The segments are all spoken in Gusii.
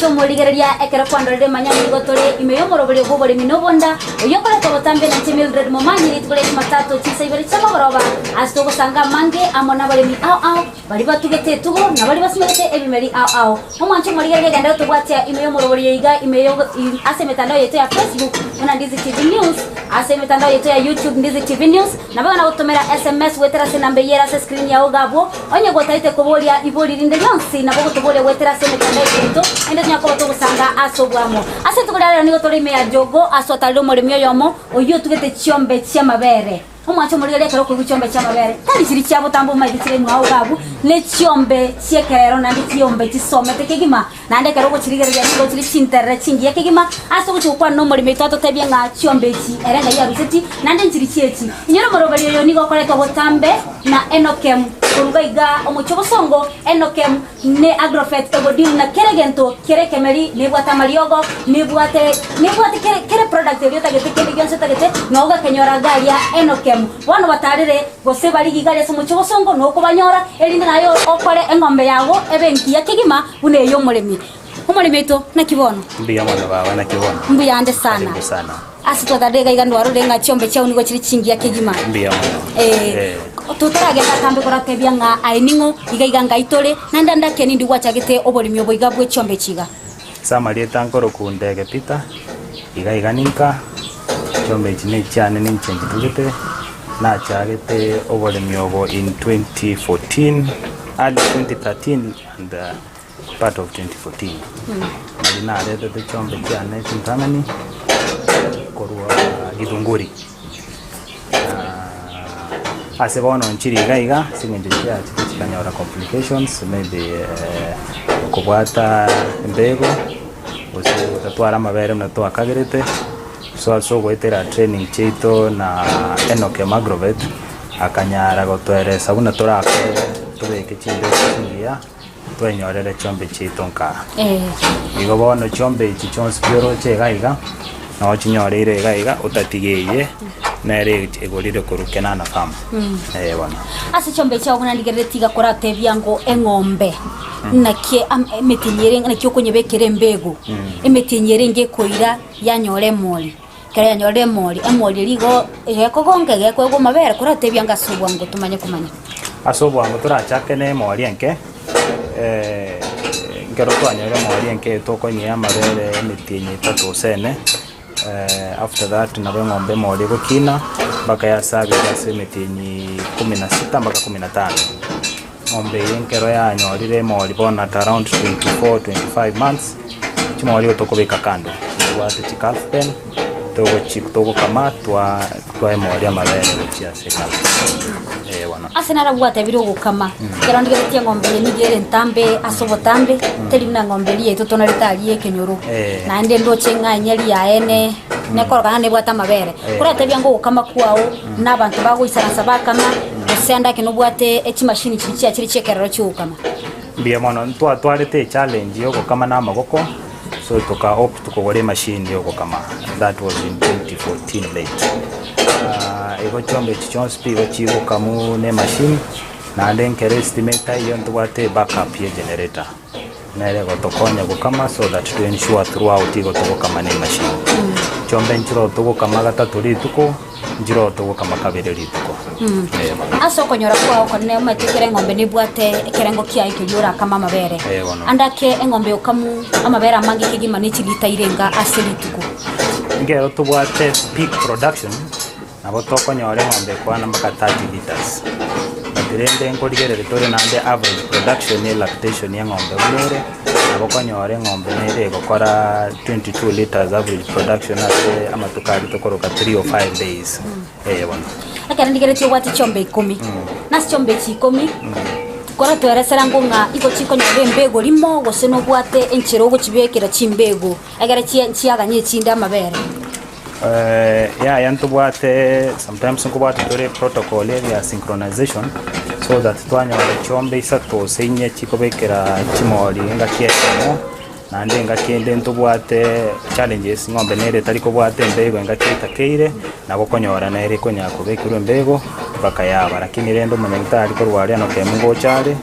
Omwanche omorigereria ekero kwandorire manya nigo tore ime y'omoroberio bw'oboremi na obonda, oyio okoretwa botambe na inche Mildred Momanyi rituko ria Jumatatu chinsa ibere chi'amagoroba, ase togosanga amange amo nabaremi ao ao, baria batugete etugo na baria basimegete ebimeri ao ao. Omwanche omorigereria genda gotobwatia ime y'omoroberio iga ime ase emetandao yaito ya Facebook buna Ndizi TV News, ase emetandao yaito ya YouTube Ndizi TV News, Nabo igo nagotomera sms goetera ase enamba eyio ere ase escreen yao iga abwo. Onye gotaete koboria ibori rinde rionsi, nabo ogotoboria goetera ase emetandao eye yaito, naende tonyare koba togosanga ase oboamo. Ase rituko ria rero nigo tore ime ya Jogoo ase otarire omoremi oyomo oyio otugete chiombe chi'amabere. Omwanche omorigereria ekero okoigwa chiombe chi'amabere, tari chiria chia botambe omaete chire mwao iga abwo, ne chiombe chi'ekerero naende chiombe chisomete kegima. Naende ekero ogochirigereria nigo chire chinterere chingiya kegima, ase ogochia gokwana nomoremi oito atotebie ng'a chiombe echi ere ng'ai aruseti, naende nchiri chi'echi. Inyora omoroberi oyo nigo okoretwa botambe na Enokem koruga iga omochie obosongo, Enokem ne Agrofet egodeal na kera egento kere ekemeri, nebwate amariogo, nebwate nebwate kere kere product eria otagete kende gionsi otagete noo ogokenyora iga aria Enokem. Bono batarire gose barigie iga aria ase omochie obosongo nokobanyora, erinde naye okore eng'ombe yago ebe engiya kegima Buna eye omoremi. Omoremi oito, naki bono? Mbuya mono baba, naki bono? Mbuya ande sana. Karibu sana. Ase twatarire iga iga ndwarore ng'a chiombe chiao nigo chire chingiya kegima. Mbuya mono. Eh, Eh. totaragenda atambe koratebia ng'a aye ning'o, iga iga ngai tore, naende ande akia nindi gwachagete oboremi obo iga bwe chiombe echi iga. Ase amarieta nkorokwa Ndege Peter, iga iga ninka, chiombe echi ne chiane ninche nchitugete, nachagete oboremi obo in 2014, early 2013. And part of 2014 nari naretete chiombe chiane chintang'ani korwa Githunguri. Ah, ase bono nchiri iga iga ase eng'encho chiachete chikanyora complications maybe kobwata embego gose gotatwara amabere buna twakagerete, so ase ogoetera training chiaito na Enock Agrovet. Akanyara gotoeresa buna torakore tobeke chimbeka chingiya, twenyorere chiombe chiaito nkaa. Igo bono chiombe echi chionsi pi oroche iga iga, noo chinyoreire iga iga otatiga eye, nere egorire korwa Kenana farm, eh bono. Ase chiombe chiao buna ndigerereti iga koratebia ngo eng'ombe naki am- emetienyi ere naki okonyebekera embego, emetienyi ere enga ekoira yanyora emori. Ekero yanyorire emori, emori eria igo egekogonka egekoegwa amabere koratebia anga ase obwango tomanye komanya. Ase obwango torachake na emori enke, ekero twanyorire emori enke tokonyea amabere emetienyi etato gose ene, after that nabo eng'ombe emori egokina mpaka yasabire ase emetienyi kumi na sita mpaka kumi na tano. Eng'ombe eye ekero yanyorire emori bono at around 24, 25 months, chimori igo tokobeka kando, tobwate chi calf pen, togochi togokama twa twa emori amabere gochia ase calf pen, eh bono. Ase naro gwatebire ogokama, ekero ndigeretie eng'ombe eye nigo ere entambe ase obotambe, teri buna eng'ombe eria yaito tonarete aria ekenyoro, Eh. naende ndoche ng'a enyeri yaye ne nekorokana nebwate amabere. Eh. Koratebia ng'a ogokama kwao na abanto bagoisaransa bakama, gose ande ake nobwate echimashini chiria chiachire chi'ekerero chi'ogokama. Mbuya mono, ntwatwarete echallenge ya ogokama na amagoko, so toka opt kogora emachine ya ogokama, that was in 2014 late. Igo chiombe echi chionsi pi igo chigokamwa na emachine, naende nkere estima etaiyo ntobwate ebackup ya egenerator. Nere egotokonya gokama so that to ensure throughout igo togokama na emachine. Chiombe nchiroo togokama gatato rituko, nchiroo togokama kabere rituko. Eh bono. Ase okonyora kwao okonene omanyete ekero eng'ombe nebwate ekerengo kiaye keria orakame amabere. Eh, bono. Ande ake eng'ombe okamu amabere amange kegima ne chilita irenga ase rituko. Ekero tobwate peak production, Nabo tokonyora eng'ombe ekwana mpaka 30 litres. But rende nkorigereria tore naende average production ye lactation ya eng'ombe buna ere, nabo okonyora eng'ombe nere egokora 22 litres average production ase amatuko aria tokoroka 3 or 5 days, eh bono. Ekero ndigeretie obwate chiombe ikomi, na ase chiombe echi ikomi, koratoeresera ng'o ng'a igo chikonyora embego rimo gose nobwate enchera ogochibekera chimbego, egere chie chiaganye echinde amabere. Yaya ntobwate sometimes nkobwate tore protocol ere ya synchronization so that twanyora chiombe isato gose inye chikobekera chimori engaki eyemo, naende engaki ende ntobwate challenges ng'ombe nere etari kobwata embego engaki etakeire, nabo okonyora nere ekonyara kobekerwa embego mpaka yaba. Lakini rende omonyagitari korwa aria nokemu ngocha are.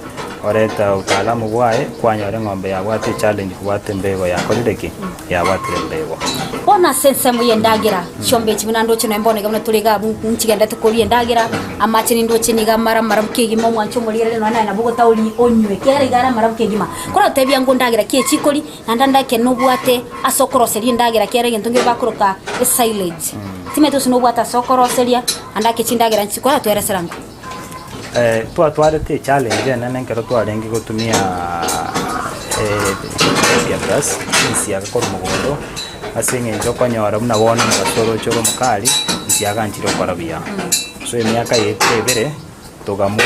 Oreta utaalamu bwaye, kwanyora eng'ombe yabwate echallenge kobwata embego yakorire ki? Yabwatire embego. Bono ase ensemo y'endagera, chiombe echi buna ndoche nonya bono iga buna tore iga abwo nchigendete koria endagera, amache nindoche nigo amare amarabu kegima omwanche omorigereria nonya naye nabo ogotaori onywe, ekiagera iga are amarabu kegima. Korotebia ng'o ndagera ki echi koria, naende ande ekero nobwate ase okoroseria endagera ekiagera egento nkere bakoroka esilage, timanyeti gose nobwate ase okoroseria, ande ake chindagera nchi koratweresera ng'o. Twatwarete echallenge enene ekero twarenge gotumia napier grass, chinsiaga korwa mogondo, ase eng'encho okonyora buna bono omogaso oroche ore omokali, nsiaga nchire gokora buya. So emiaka yaetire ebere, togamua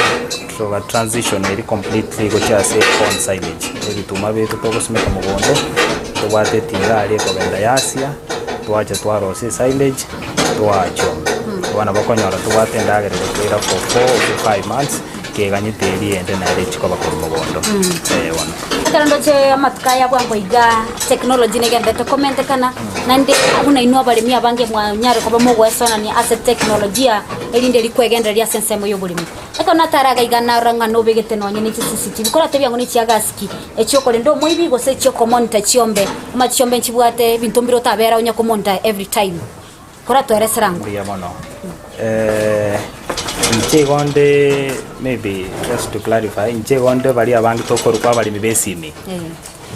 toga transition eria completely gochia ase corn silage, ebituma biaito togosimeka mogondo, tobwate etinga aria ekogenda yasia, twacha twarosia esilage, twachwa. Bono nabo okonyora tobwate endagera egotoira for four to five months, keganyete eria ende nere echi koba korwa mogondo. Eh bono. Ekero ndoche amatuko aya bwango iga technology negenderete komentekana, naende buna inwe abaremi abange mwanyare koba mogoesonania ase teknolojia erinde rikwegendereria ase ensemo y'oboremi. Ekero natara iga iga narora ng'a nobegete nonye ne chi-CCTV, koratebia ng'o ne chiagasiki echiokorenda omoibi gose echiokomonitor chiombe, omanyete chiombe nchibwate ebinto mbire otabera onye komonitor every time. Koratweresera ng'o? Mbuya mono. Inche igo nde maybe just to clarify, inche igo nde baria abange tokorokwa abaremi ba esimi.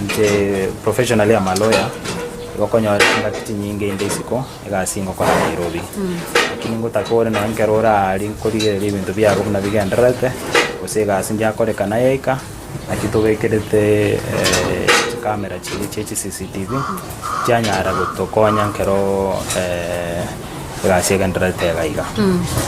Inche professionally am a lawyer, igo okonyora chingaki chinyinge inde isiko, egasi ngokora Nairobi. Lakini ngotaka ore nonye ekero ore aria nkorigereria ebinto biago buna bigendererete, gose egasi ndiakorekana yaika, naki tobekerete chicamera chiria chia chi CCTV, chianyara gotokonya nkero egasi egendererete iga iga.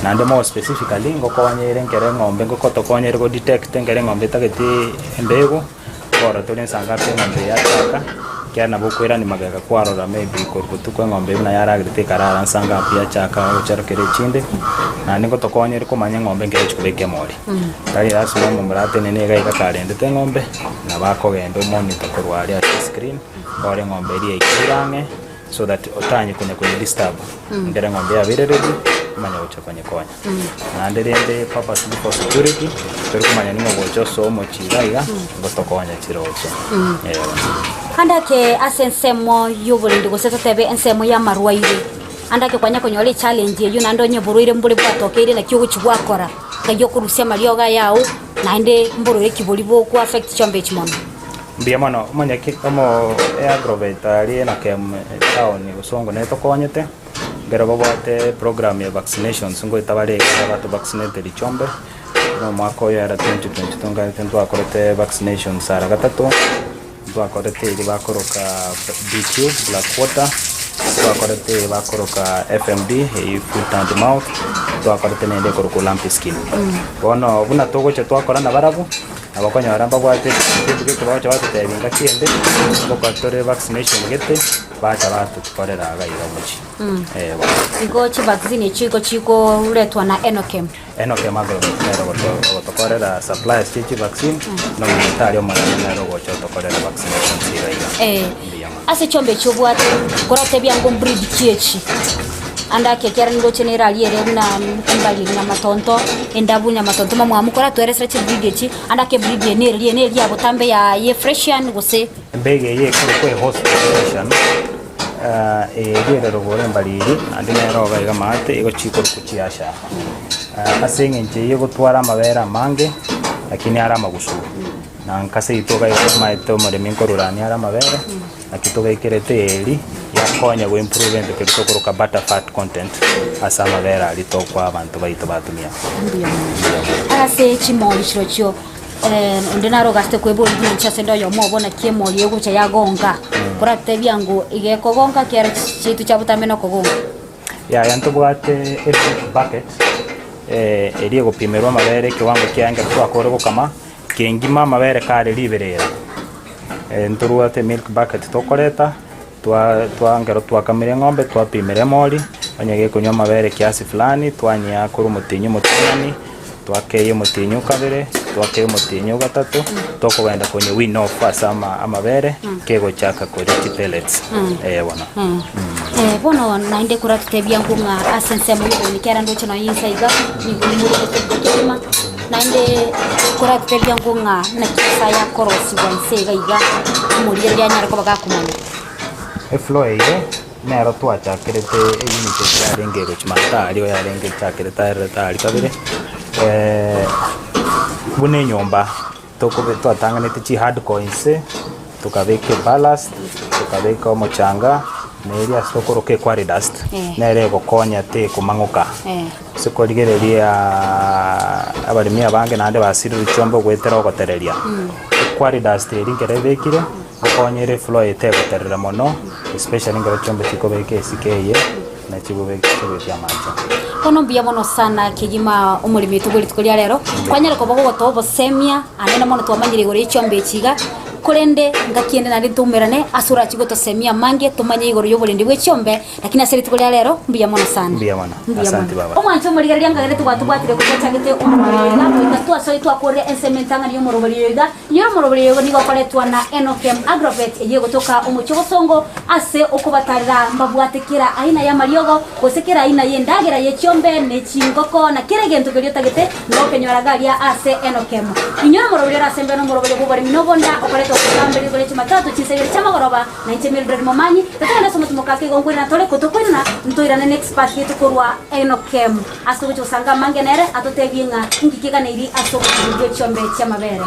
Naende more specifically, ngokonyere nkere eng'ombe ngokotokonyere go detect nkere eng'ombe etagete embego, Kwarora tore ensango ase eng'ombe eye yachaka, ekiagera nabo okoirania magega kwarora maybe korwa botuko eng'ombe buna yaragerete ekarara nsango abwo yachaka gocherokera echinde, naende ngotokonyere komanya eng'ombe nkere echi kobeka emori. Tari lasima omomura atenene iga iga karendete eng'ombe, nabo akogenda omonitor korwa aria ase escreen, orore eng'ombe eria yaikire ang'e, so that otanye konya koye disturb, ekero eng'ombe yabeire ready, omanye gocha konyekonya. Naende rende purposely for security, tori komanya ning'o ogocha osoa omochie iga iga, ngotokonya chiroche. Eh bono. Ande ake ase ensemo y'oborendi gose totebe ensemo y'amarwaire, ande ake kwanya konyora echallenge eyio naende onye oborwaire mbore bwatokeire naki ogochia gwakora, ng'ai okorusia amariogo aya ao, naende mborwaire ki boria boko affect chiombe echi mono. Mbuya mono, omonyaki omo agrovet aria Enokem town Bosongo netokonyete. Ekero babwate program ya vaccinations ngoeta bare iga bato vaccinate richombe, buna omwaka oyo era 2022 nkaete ntwakorete vaccinations ara gatato, ntwakorete eria bakoroka BQ black quarter, ntwakorete eye bakoroka FMD eywo foot and mouth, ntwakorete nende ekorokwa lumpy skin. Bono buna togocha twakora nabarabwo, nabo okonyora mbabwate ebinto gete bagocha batotebia ngaki ende, ngokora tore vaccination gete. Bacha batokorera iga iga omochie. Eh, bono. Igo chivaccine echio igo chikoretwa na Enokem. Enokem Agrovet nere ogoto- ogotokorera supplies chie chivaccine, na omonyagetari omonene nere ogocha otokorera vaccinations iga iga. Eh, Mbuya mono. ase chiombe echio obwate koratebia ngo breed ki echi ande ake ekiagera niroche nere aria ere buna embari nyamatonto endabu nyamatonto mamwamu koratweresere chibreed echi ande ake ebreed eye nere rie neri ya botambe ya ye freshian gose. Embega eye ekorokwa ehost station, eye ere rogoro embariri, naende nero iga iga maate igo chikorokwa chiasha. Ase eng'encho eye egotwara amabere amange, lakini are amagusu. Na nka seito iga iga omanyete omoremi nkorurania are amabere, naki tobaikerete eeri, yakonya go improve egento keria tokoroka butter fat content, ase amabere aria tokoa abanto baito batumia. Mbuya mono. Ase chimori chirochio. Onde naro ogaste kweboria buna inche ase 'nde oyomo obo naki emori egocha yagonka, koratebia ng'o iga ekogonka kiara chiaito chia botambe nokogonka. Yaya ntobwate emilk bucket, eria egopimerwa amabere ekewango kiaye ekero twakore gokama, kengima amabere kare riberera. Ntorwate emilk bucket tokoreta, twa twa ekero twakamire eng'ombe twapimera emori, onye gekonywa amabere kiasi fulani, twanyia korwa omotienyi omotang'ani, twakeyia omotienyi o kabere, twakeyia omotienyi o gatato, tokogenda konya wean off ase ama amabere, kegochaka koria chipellets, eh bono. Bono naende koratotebia ng'o ng'a ase ensemo y'oboini kera ndoche nonya inse iga, nigo nimorete kegima. Naende koratotebia ng'o ng'a naki Nyasae akorosigwa inse iga iga, omorigereria anyare koba gakomanya. Efloor eye nero twachakerete eunit eye yarenge gochia maata aria yarenge echakerete aererete aria kabere, buna enyomba tokobe twatang'anete chihardcore inse, tokabeka eballast, tokabeka omochanga, na eria ase tokoroka equarry dust, nere egokonya tekomang'oka. Ase korigereria abaremi abange naende basirire chiombe goetera ogotereria. Equarry dust eria nkere ebekire, ngokonya ere efloor eye tegoterera mono, especially nkero chiombe chikobeka esike eye, na chikobeka chigoetia amache. Bono mbuya mono sana kegima omoremi oito bwe rituko ria rero, kwanyare koba gogotoa obosemia anene mono twamanyire igoro ye chiombe echi iga, korende ngaki ende naende ntoumerane ase orachie gotosemia amange tomanye igoro y'oborendi bwe chiombe, Lakini ase rituko ria rero, mbuya mono sana. Mbuya mono. Mbuya Asante mono. baba. Omwanche omorigereria nkagere twatobwatire korwa twachagete omoroberi oyo iga, goika twasoe twakorire ensemo entang'ani y'omoroberi oyo iga. Inyora omoroberi oyo nigo okoretwa na Enokem Agrovet eyio egotoka omochie obosongo ase okobatarera mbabwate kera aina y'amariogo, gose kera aina y'endagera ye chiombe, ne chingoko, na kera egento keria otagete nokenyora garia ase Enokem. Inyora omoroberi ore ase embeo nomoroberi bw'oboremi na obonda okoretwa gotambe rituko ria Jumatatu chinsa ibere chi'amagoroba, Na inche Mildred Momanyi, totogende ase omotumo ake igo nkoirana tore, kotokoirana ntoirane n'expert yaito korwa Enokem, ase togochia gosanga amange nere atotebie ng'a inki keganeiri ase obotugi bwe chiombe chi'amabere.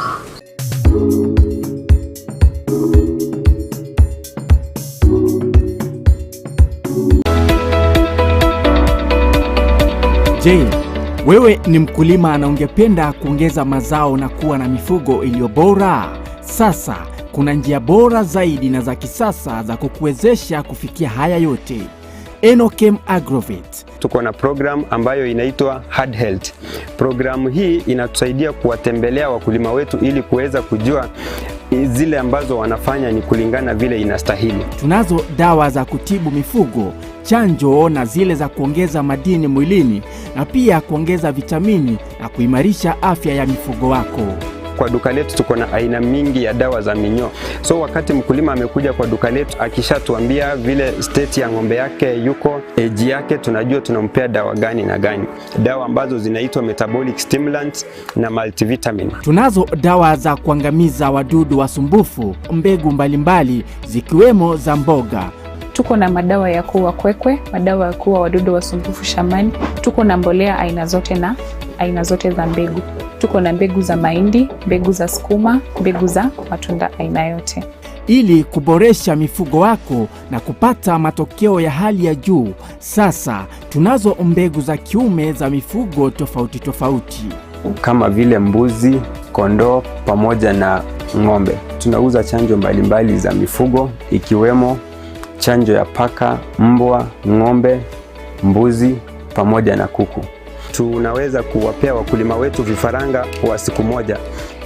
Je, wewe ni mkulima na ungependa kuongeza mazao na kuwa na mifugo iliyo bora? Sasa kuna njia bora zaidi na za kisasa za kukuwezesha kufikia haya yote. Enokem Agrovet. Tuko na program ambayo inaitwa Hard Health. Programu hii inatusaidia kuwatembelea wakulima wetu ili kuweza kujua zile ambazo wanafanya ni kulingana vile inastahili. Tunazo dawa za kutibu mifugo, chanjo na zile za kuongeza madini mwilini na pia kuongeza vitamini na kuimarisha afya ya mifugo wako. Kwa duka letu tuko na aina mingi ya dawa za minyoo. So wakati mkulima amekuja kwa duka letu akishatuambia vile state ya ng'ombe yake yuko, age yake, tunajua tunampea dawa gani na gani, dawa ambazo zinaitwa metabolic stimulants na multivitamin. Tunazo dawa za kuangamiza wadudu wasumbufu, mbegu mbalimbali zikiwemo za mboga. Tuko na madawa ya kuua kwekwe, madawa ya kuua wadudu wasumbufu shambani. Tuko na mbolea aina zote na aina zote za mbegu. Tuko na mbegu za mahindi, mbegu za sukuma, mbegu za matunda aina yote. Ili kuboresha mifugo wako na kupata matokeo ya hali ya juu, sasa tunazo mbegu za kiume za mifugo tofauti tofauti kama vile mbuzi, kondoo pamoja na ng'ombe. Tunauza chanjo mbalimbali za mifugo ikiwemo chanjo ya paka, mbwa, ng'ombe, mbuzi pamoja na kuku. Tunaweza kuwapea wakulima wetu vifaranga wa siku moja.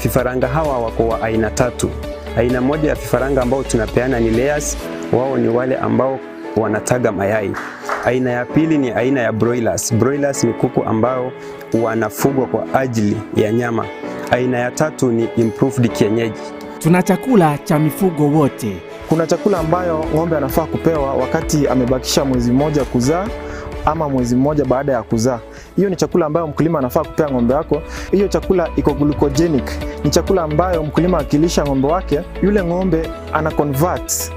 Vifaranga hawa wako wa aina tatu. Aina moja ya vifaranga ambao tunapeana ni layers, wao ni wale ambao wanataga mayai. Aina ya pili ni aina ya broilers. Broilers ni kuku ambao wanafugwa kwa ajili ya nyama. Aina ya tatu ni improved kienyeji. Tuna chakula cha mifugo wote. Kuna chakula ambayo ng'ombe anafaa kupewa wakati amebakisha mwezi mmoja kuzaa ama mwezi mmoja baada ya kuzaa. Hiyo ni chakula ambayo mkulima anafaa kupea ng'ombe wako. Hiyo chakula iko glucogenic, ni chakula ambayo mkulima akilisha ng'ombe wake, yule ng'ombe ana convert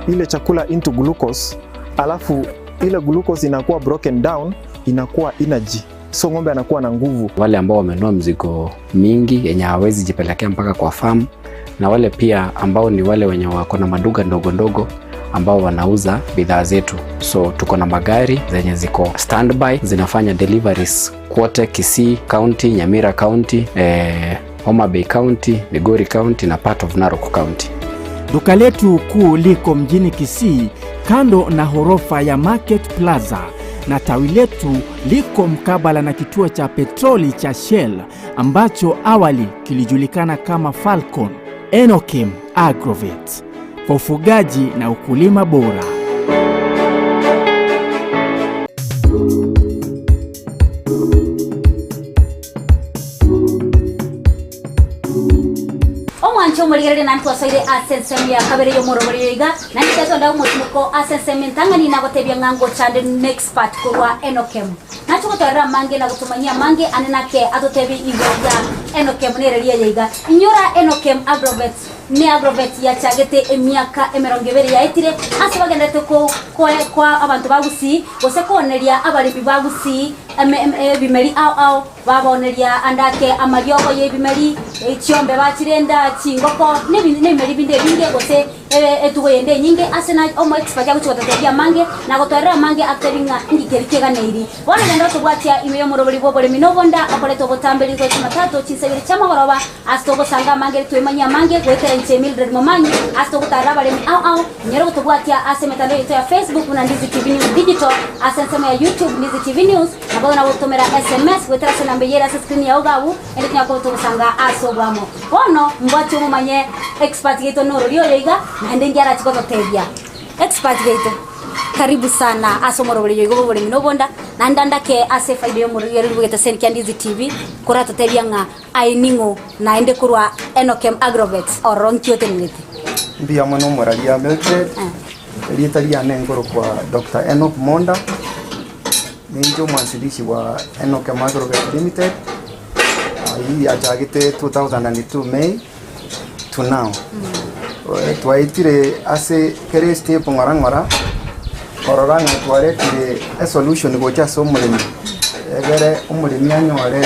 ile chakula into glucose, alafu ile glucose inakuwa broken down, inakuwa energy, so ng'ombe anakuwa na nguvu. Wale ambao wamenunua mzigo mingi yenye hawawezi jipelekea mpaka kwa farm, na wale pia ambao ni wale wenye wako na maduka ndogo ndogo ambao wanauza bidhaa zetu. So tuko na magari zenye ziko standby zinafanya deliveries kwote Kisii County, Nyamira County, Homa Bay County, Migori County na part of Narok County. Duka letu kuu liko mjini Kisii kando na horofa ya Market Plaza na tawi letu liko mkabala na kituo cha petroli cha Shell ambacho awali kilijulikana kama Falcon. Enokem Agrovet kwa ufugaji na ukulima bora. Omwancho Omwancho omorigereria naende twasoire ase ensemo ya kabere y'omoroberio oyo iga, naende tiatonda omotimoko ase ensemo entang'ani nagotebia ng'a ngochande n'expert korwa Enokem. Nache gotorera amange na gotomanyia amange ane nake atotebie igoro ya Enokem nereri eye iga. Inyora Enokem Agrovet ne Agrovet yachagete emiaka emerongo ebere yaetire ase bagenderete ko koe koa abanto ba Gusii gose kooneria abaremi ba Gusii eme ebimeri ao ao Babaoneria ande ake amariogo y'ebimeri, chiombe bachirenda, chingoko, nebimeri binde ebinge, gose etugo yende enyinge, ase na omoexpert agochia gototebia amange, na gotoerera amange atotebie ng'a inki keria keganeiri. Bono genda otobwatia ime y'omoroberi bw'oboremi na obonda, okoreta obotambe rituko ria Jumatatu, chinsa ibere chi'amagoroba, ase togosanga amange twemanyie amange, goetera inche Mildred Momanyi, ase togotarera abaremi ao ao, Inyore gotobwatia ase emetandao yaito ya Facebook buna Ndizi TV News Digital, ase ensemo ya YouTube Ndizi TV News, Naboigo nagotomera sms goetera ase enamba eyio ere ase screen yao iga abwo, naende tonyare koba togosanga ase oboamo. Bono mbwati omomanye expert gaito norori oyo iga, naende inki arache gototebia. Expert gaito, karibu sana ase omoroberio oyo iga bwa oboremi na obonda, naende andake ase efaida ya omorigereria bwa egeteseni kia Ndizi TV, koratotebia ng'a aye ning'o naende korwa Enokem Agrovet ororo nki otenenerete. Mbuya mono omoraria Mildred, erieta riane nkorokwa Doctor Enock Monda. Ninche omwanzilishi bwa Enokem Agrovet Limited, eyio yachagete 2002 May to now. Twaetire ase kera estep ng'ora ng'ora, korora ng'a twaretire esolution gocha ase omoremi, egere omoremi anyore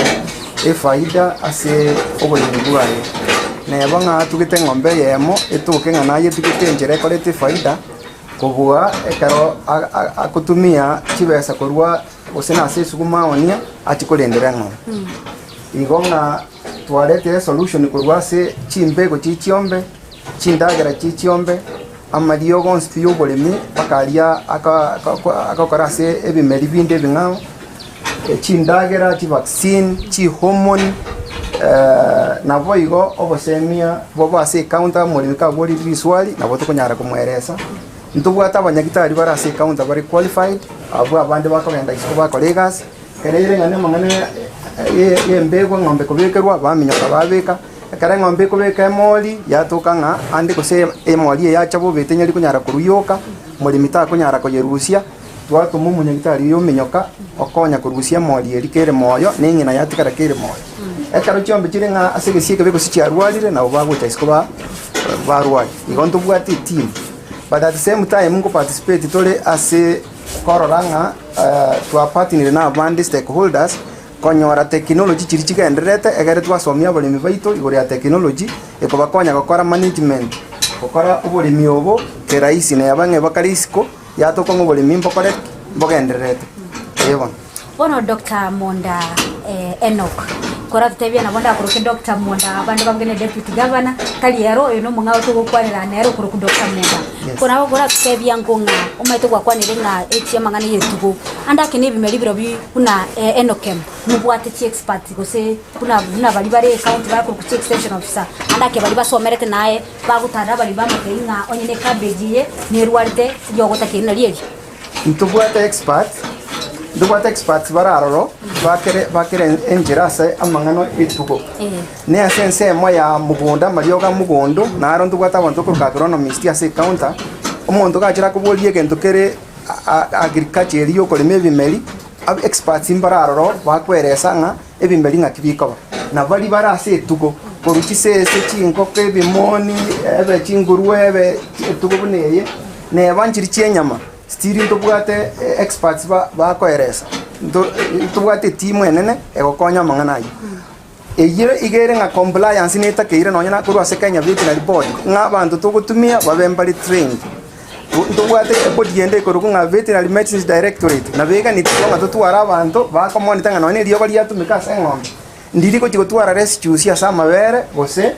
efaida ase oboremi bwaye. Neba ng'a atugete eng'ombe eyemo, etoke ng'a nayetugete enchera ekoreta efaida. Kobua ekero agotumia chibesa korwa gose nase esuguma aonie achie korendera eng'ombe. Igo ng'a twaretire esolution korwa ase chimbego chie chiombe, chindagera chie chiombe, amariogo onsi pi ya oboremi mpaka aria agokora ase ebimeri binde ebing'ao, chindagera, chivaccine, chihormone naboigo obosemia bobe ase ecounter omoremi kaborire riswali nabo tokonyara komoeresa. Ntobwate abanyagitari bare ase ecounter bare qualified, abwo abande bakogenda isiko bakora egasi, ekero ere ng'a namang'ana ya embego eng'ombe kobekerwa baminyoka babeka, ekero eng'ombe ekobeka emori yatoka ng'a ande gose emori eye yacha bobe tenyari konyara korwa yoka, omoremi takonyara koyerusia. Twatoma omonyagitari oyo ominyoka okonya korusia emori eria kere moyo, na eng'ina yatigara kere moyo. Ekero chiombe chire ng'a ase egesio ekebe gose chiarwarire, nabo bagocha isiko ba barware. Igo ntobwate etimu, but at the same time nko participate tore ase korora ng'a twapartnerire na abande stakeholders, konyora technology chiria chigendererete egere twasomia abaremi baito igoro ya technology, ekobakonya gokora management, gokora oboremi obo kerahisi neba ng'a bakare isiko. Yatoka ng'a oboremi mbokore ki? Mbogendererete. Ee bono. Bono Doctor Monda Enock, koratotebie nabo ndakoroke Doctor Monda abande bangene deputy governor, tari ero oyo nomong'ao togokwanera nere okorokwa Doctor Monda. Yes. Kora koratotebia nko ng'a omanyete gwakwanire ng'a echi amang'ana ya etugo, ande ake na ebimeri birobio buna Enokem, mobwate chiexpert gose buna buna baria bare ecounty bakorokwa chiextension officer, ande ake baria basomerete naye. Bagotarera abaremi bamotebia ng'a onye ne cabbage eye nerwarete, riogota keri nario eri. Ntobwate experts, ntobwate experts bare aroro bakere bakere enchera ase amang'ana etugo. Ne ase ensemo ya mogondo amariogo a mogondo, naro ntobwate abanto tokoroka agronomist ase ecounter, omonto gachire akoboria egento kere agriculture eria ya okorema ebimeri, experts mbare aroro bakoeresa ng'a ebimeri ng'aki bikoba, na baria bare ase etugo, korwa chisese, chingoko, ebimoni, ebe chingurue, ebe etugo buna eye, neba nchiria chi'enyama, still ntobwate experts ba bakoeresa, nto ntobwate etimu enene egokonya amang'ana aywo. Eyio iga ere ng'a compliance netakeire nonye na korwa ase Kenya Veterinary Board, ng'a abanto togotumia babe mbare trained. Ntobwate ebody ende ekorokwa ng'a Veterinary Medicines Directorate, nabo eganetie ng'a totware abanto bakomonita ng'a nonye eriogo riatumeka ase eng'ombe, ndiri gochia gotwara residues ase amabere gose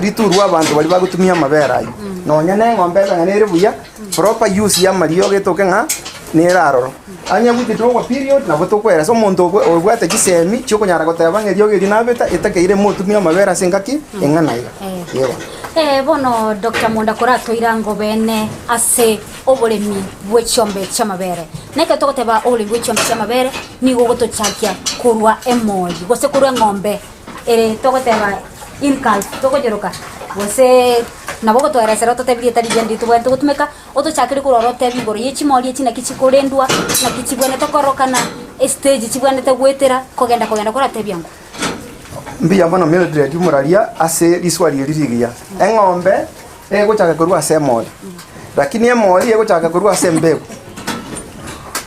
riturwe abanto baria bagotumia amabere aywo. Nonya na eng'ombe ebe ng'a nere buya, proper use ya amariogo etoke ng'a nere aroro. Onye withdrawal period nabo tokoeresa omonto obwate chisemi chiokonyara goteba ng'a eriogo eri nabeta etakeire motumie amabere ase engaki eng'ana iga. Eeh. Ee, bono Doctor Monda koratoira ngobene ase oboremi bwe chiombe chi'amabere. Na ekero togoteba oboremi bwe chiombe chi'amabere, nigo ogotochakia korwa emori, gose korwa eng'ombe ere togoteba in calf, tokonyeroka. Gose nabo ogotoeresera ototebi rieta rigiya ndiri tobwenerete gotumeka, otochakere korwa oro otebi igoro ye chimori echi naki chikorendwa, naki chibwenerete korokana, estage chibwenerete goetera, kogenda kogenda koratebia ng'o. Mbuya mono Mildred Muraria ase riswali eri rigiya. Eng'ombe egochaka korwa ase emori, lakini emori egochaka korwa ase embegu.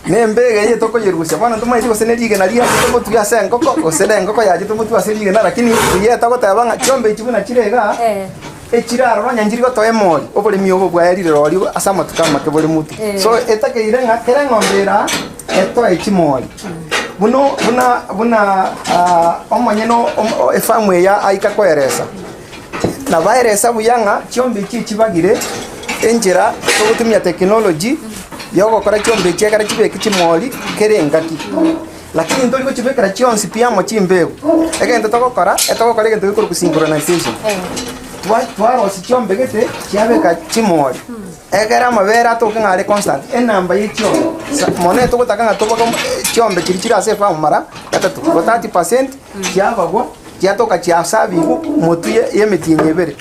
Na embegu eye tokoyerusia bono ntomaeti gose ne rigena riachete motwe ase engoko gose ne engoko yachete motwe ase rigena lakini buya togoteba ng'a chiombe echi buna chire igaa, echire aroro onye nchiri gotoa emori, oboremi obo bwaerire rorio ase amatuko amake bore motwe. So etakeire ng'a kera eng'ombe ere aa, etoe chimori. Buna buna buna omonyene o efamu eye aika koeresa, nabaeresa buya ng'a chiombe echi echibagire enchera togotumia technology ya ogokora chiombe echi ekero chibeke chimori kera engaki. Lakini ntori gochibekera chionsi pi amo chimbegu, egento togokora, etogokora egento gekorokwa synchronization. Twa twarosia chiombe gete chiabeka chimori. Ekero amabere atoke ng'a are constant, enamba ye chiombe sa mono etogotaka ng'a toboke chiombe chiria chire ase efamu mara gatato, igo 30 percent chiabagwa chiatoka chiasabigwa motwe ye yemetienyi ebere,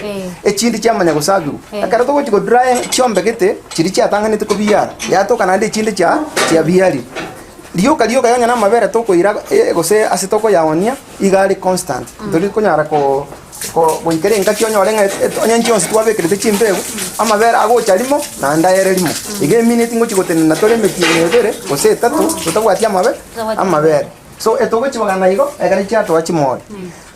echinde chiamanya gosabigwa. Ekero togochi go dry chiombe gete, chiria chiatang'anete kobiara, yatoka naende echinde chia chiabiarire. Rioka rioka onye na amabere tokoira gose ase tokoyaonia, iga are constant, ntori konyara ko. Goikera engaki onyore ng'a onye chionsi twabekerete chimbegu, amabere agocha rimo, naende aere rimo. Iga emineti ngochia gotenena tore emetienyi ebere, gose etato, totabwati amabe amabere. So etogochibagana igo, ekero chiatoa chimori.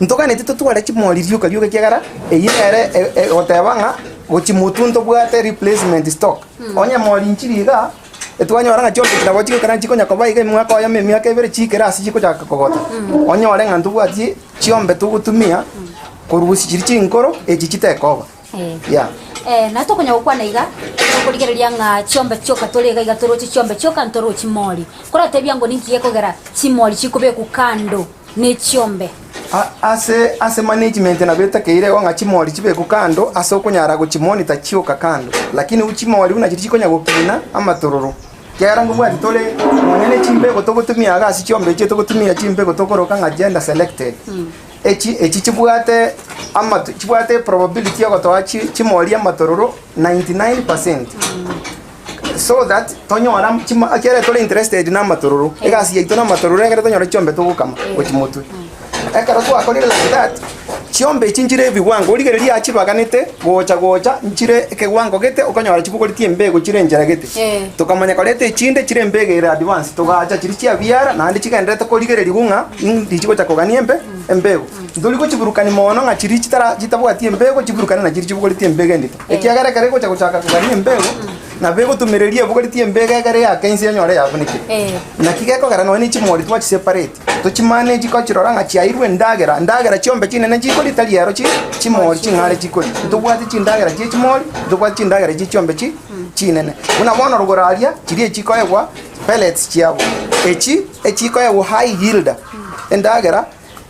Ntoganeti totware chimori rioka rioka ekiagera, eyio nere egoteba ng'a gochia motwe ntobwate replacement stock. Onye mori nchiri igaa. Etwanyora ng'a chionsi nabo chigokera chikonya koba iga emiaka oyomo emiaka ebere chiikere ase chikochaka kogota. Onyore ng'a ntobwati chiombe togotumia korusia chiria chinkoro echi chitekoba. Yeah. Eh, na tokonya gokwana iga, tokorigereria ng'a chiombe chioka tore iga iga toroche chiombe chioka ntoroche chimori. Koratebia ngo ninki gekogera chimori chikobekwa kando ne chiombe? Ase ase management nabo etakeire igo ng'a chimori chibekwe kando ase okonyara gochimonitor chioka kando, lakini chimori buna chiria chikonya gokina amatororo, ekiagera nkobwati tore nonya ne chimbego togotumia iga ase chiombe echi togotumia chimbego tokoroka ng'a gender selected, echi echi chibwate amato chibwate probability ya ogotoa chi chimori amatororo 99 percent. So that tonyore chima ekiagera tore interested na amatororo, egasi yaito na amatororo ekero tonyore chiombe togokama gochia motwe. Ekero twakorire like that, chiombe echi nchire ebiwango origereria aa chibaganete gocha gocha nchire ekewango gete okonyora chibogoretie embego chire enchera gete. Tokamanya koreta echinde chire embego ere advance, togacha chiria chiabiara naende chigendererete korigereriwa ng'a ndi chigocha kogania embe embego. Ntori gochiburukania mono ng'a chiria chitara chitabwati embego chiburukane na chiria chibogoretie embego endito. Ekiagera ekero egocha gochaka kogania embego, nabo egotumereria ebogoretie embego egere eake inse enyore yabunekeire. Naki gekogera nonya ne chimori twachiseparate, tochimanage kochirora ng'a chiairwe endagera, endagera chiombe chinene chikoria tari ero chi chimori ching'are chikoria. Ntobwate chindagera chie chimori, ntobwate chindagera chie chiombe chi chinene. Buna bono rogoro aria, chiria echikoegwa pellets chiabo, echi echikoegwa high yielder, endagera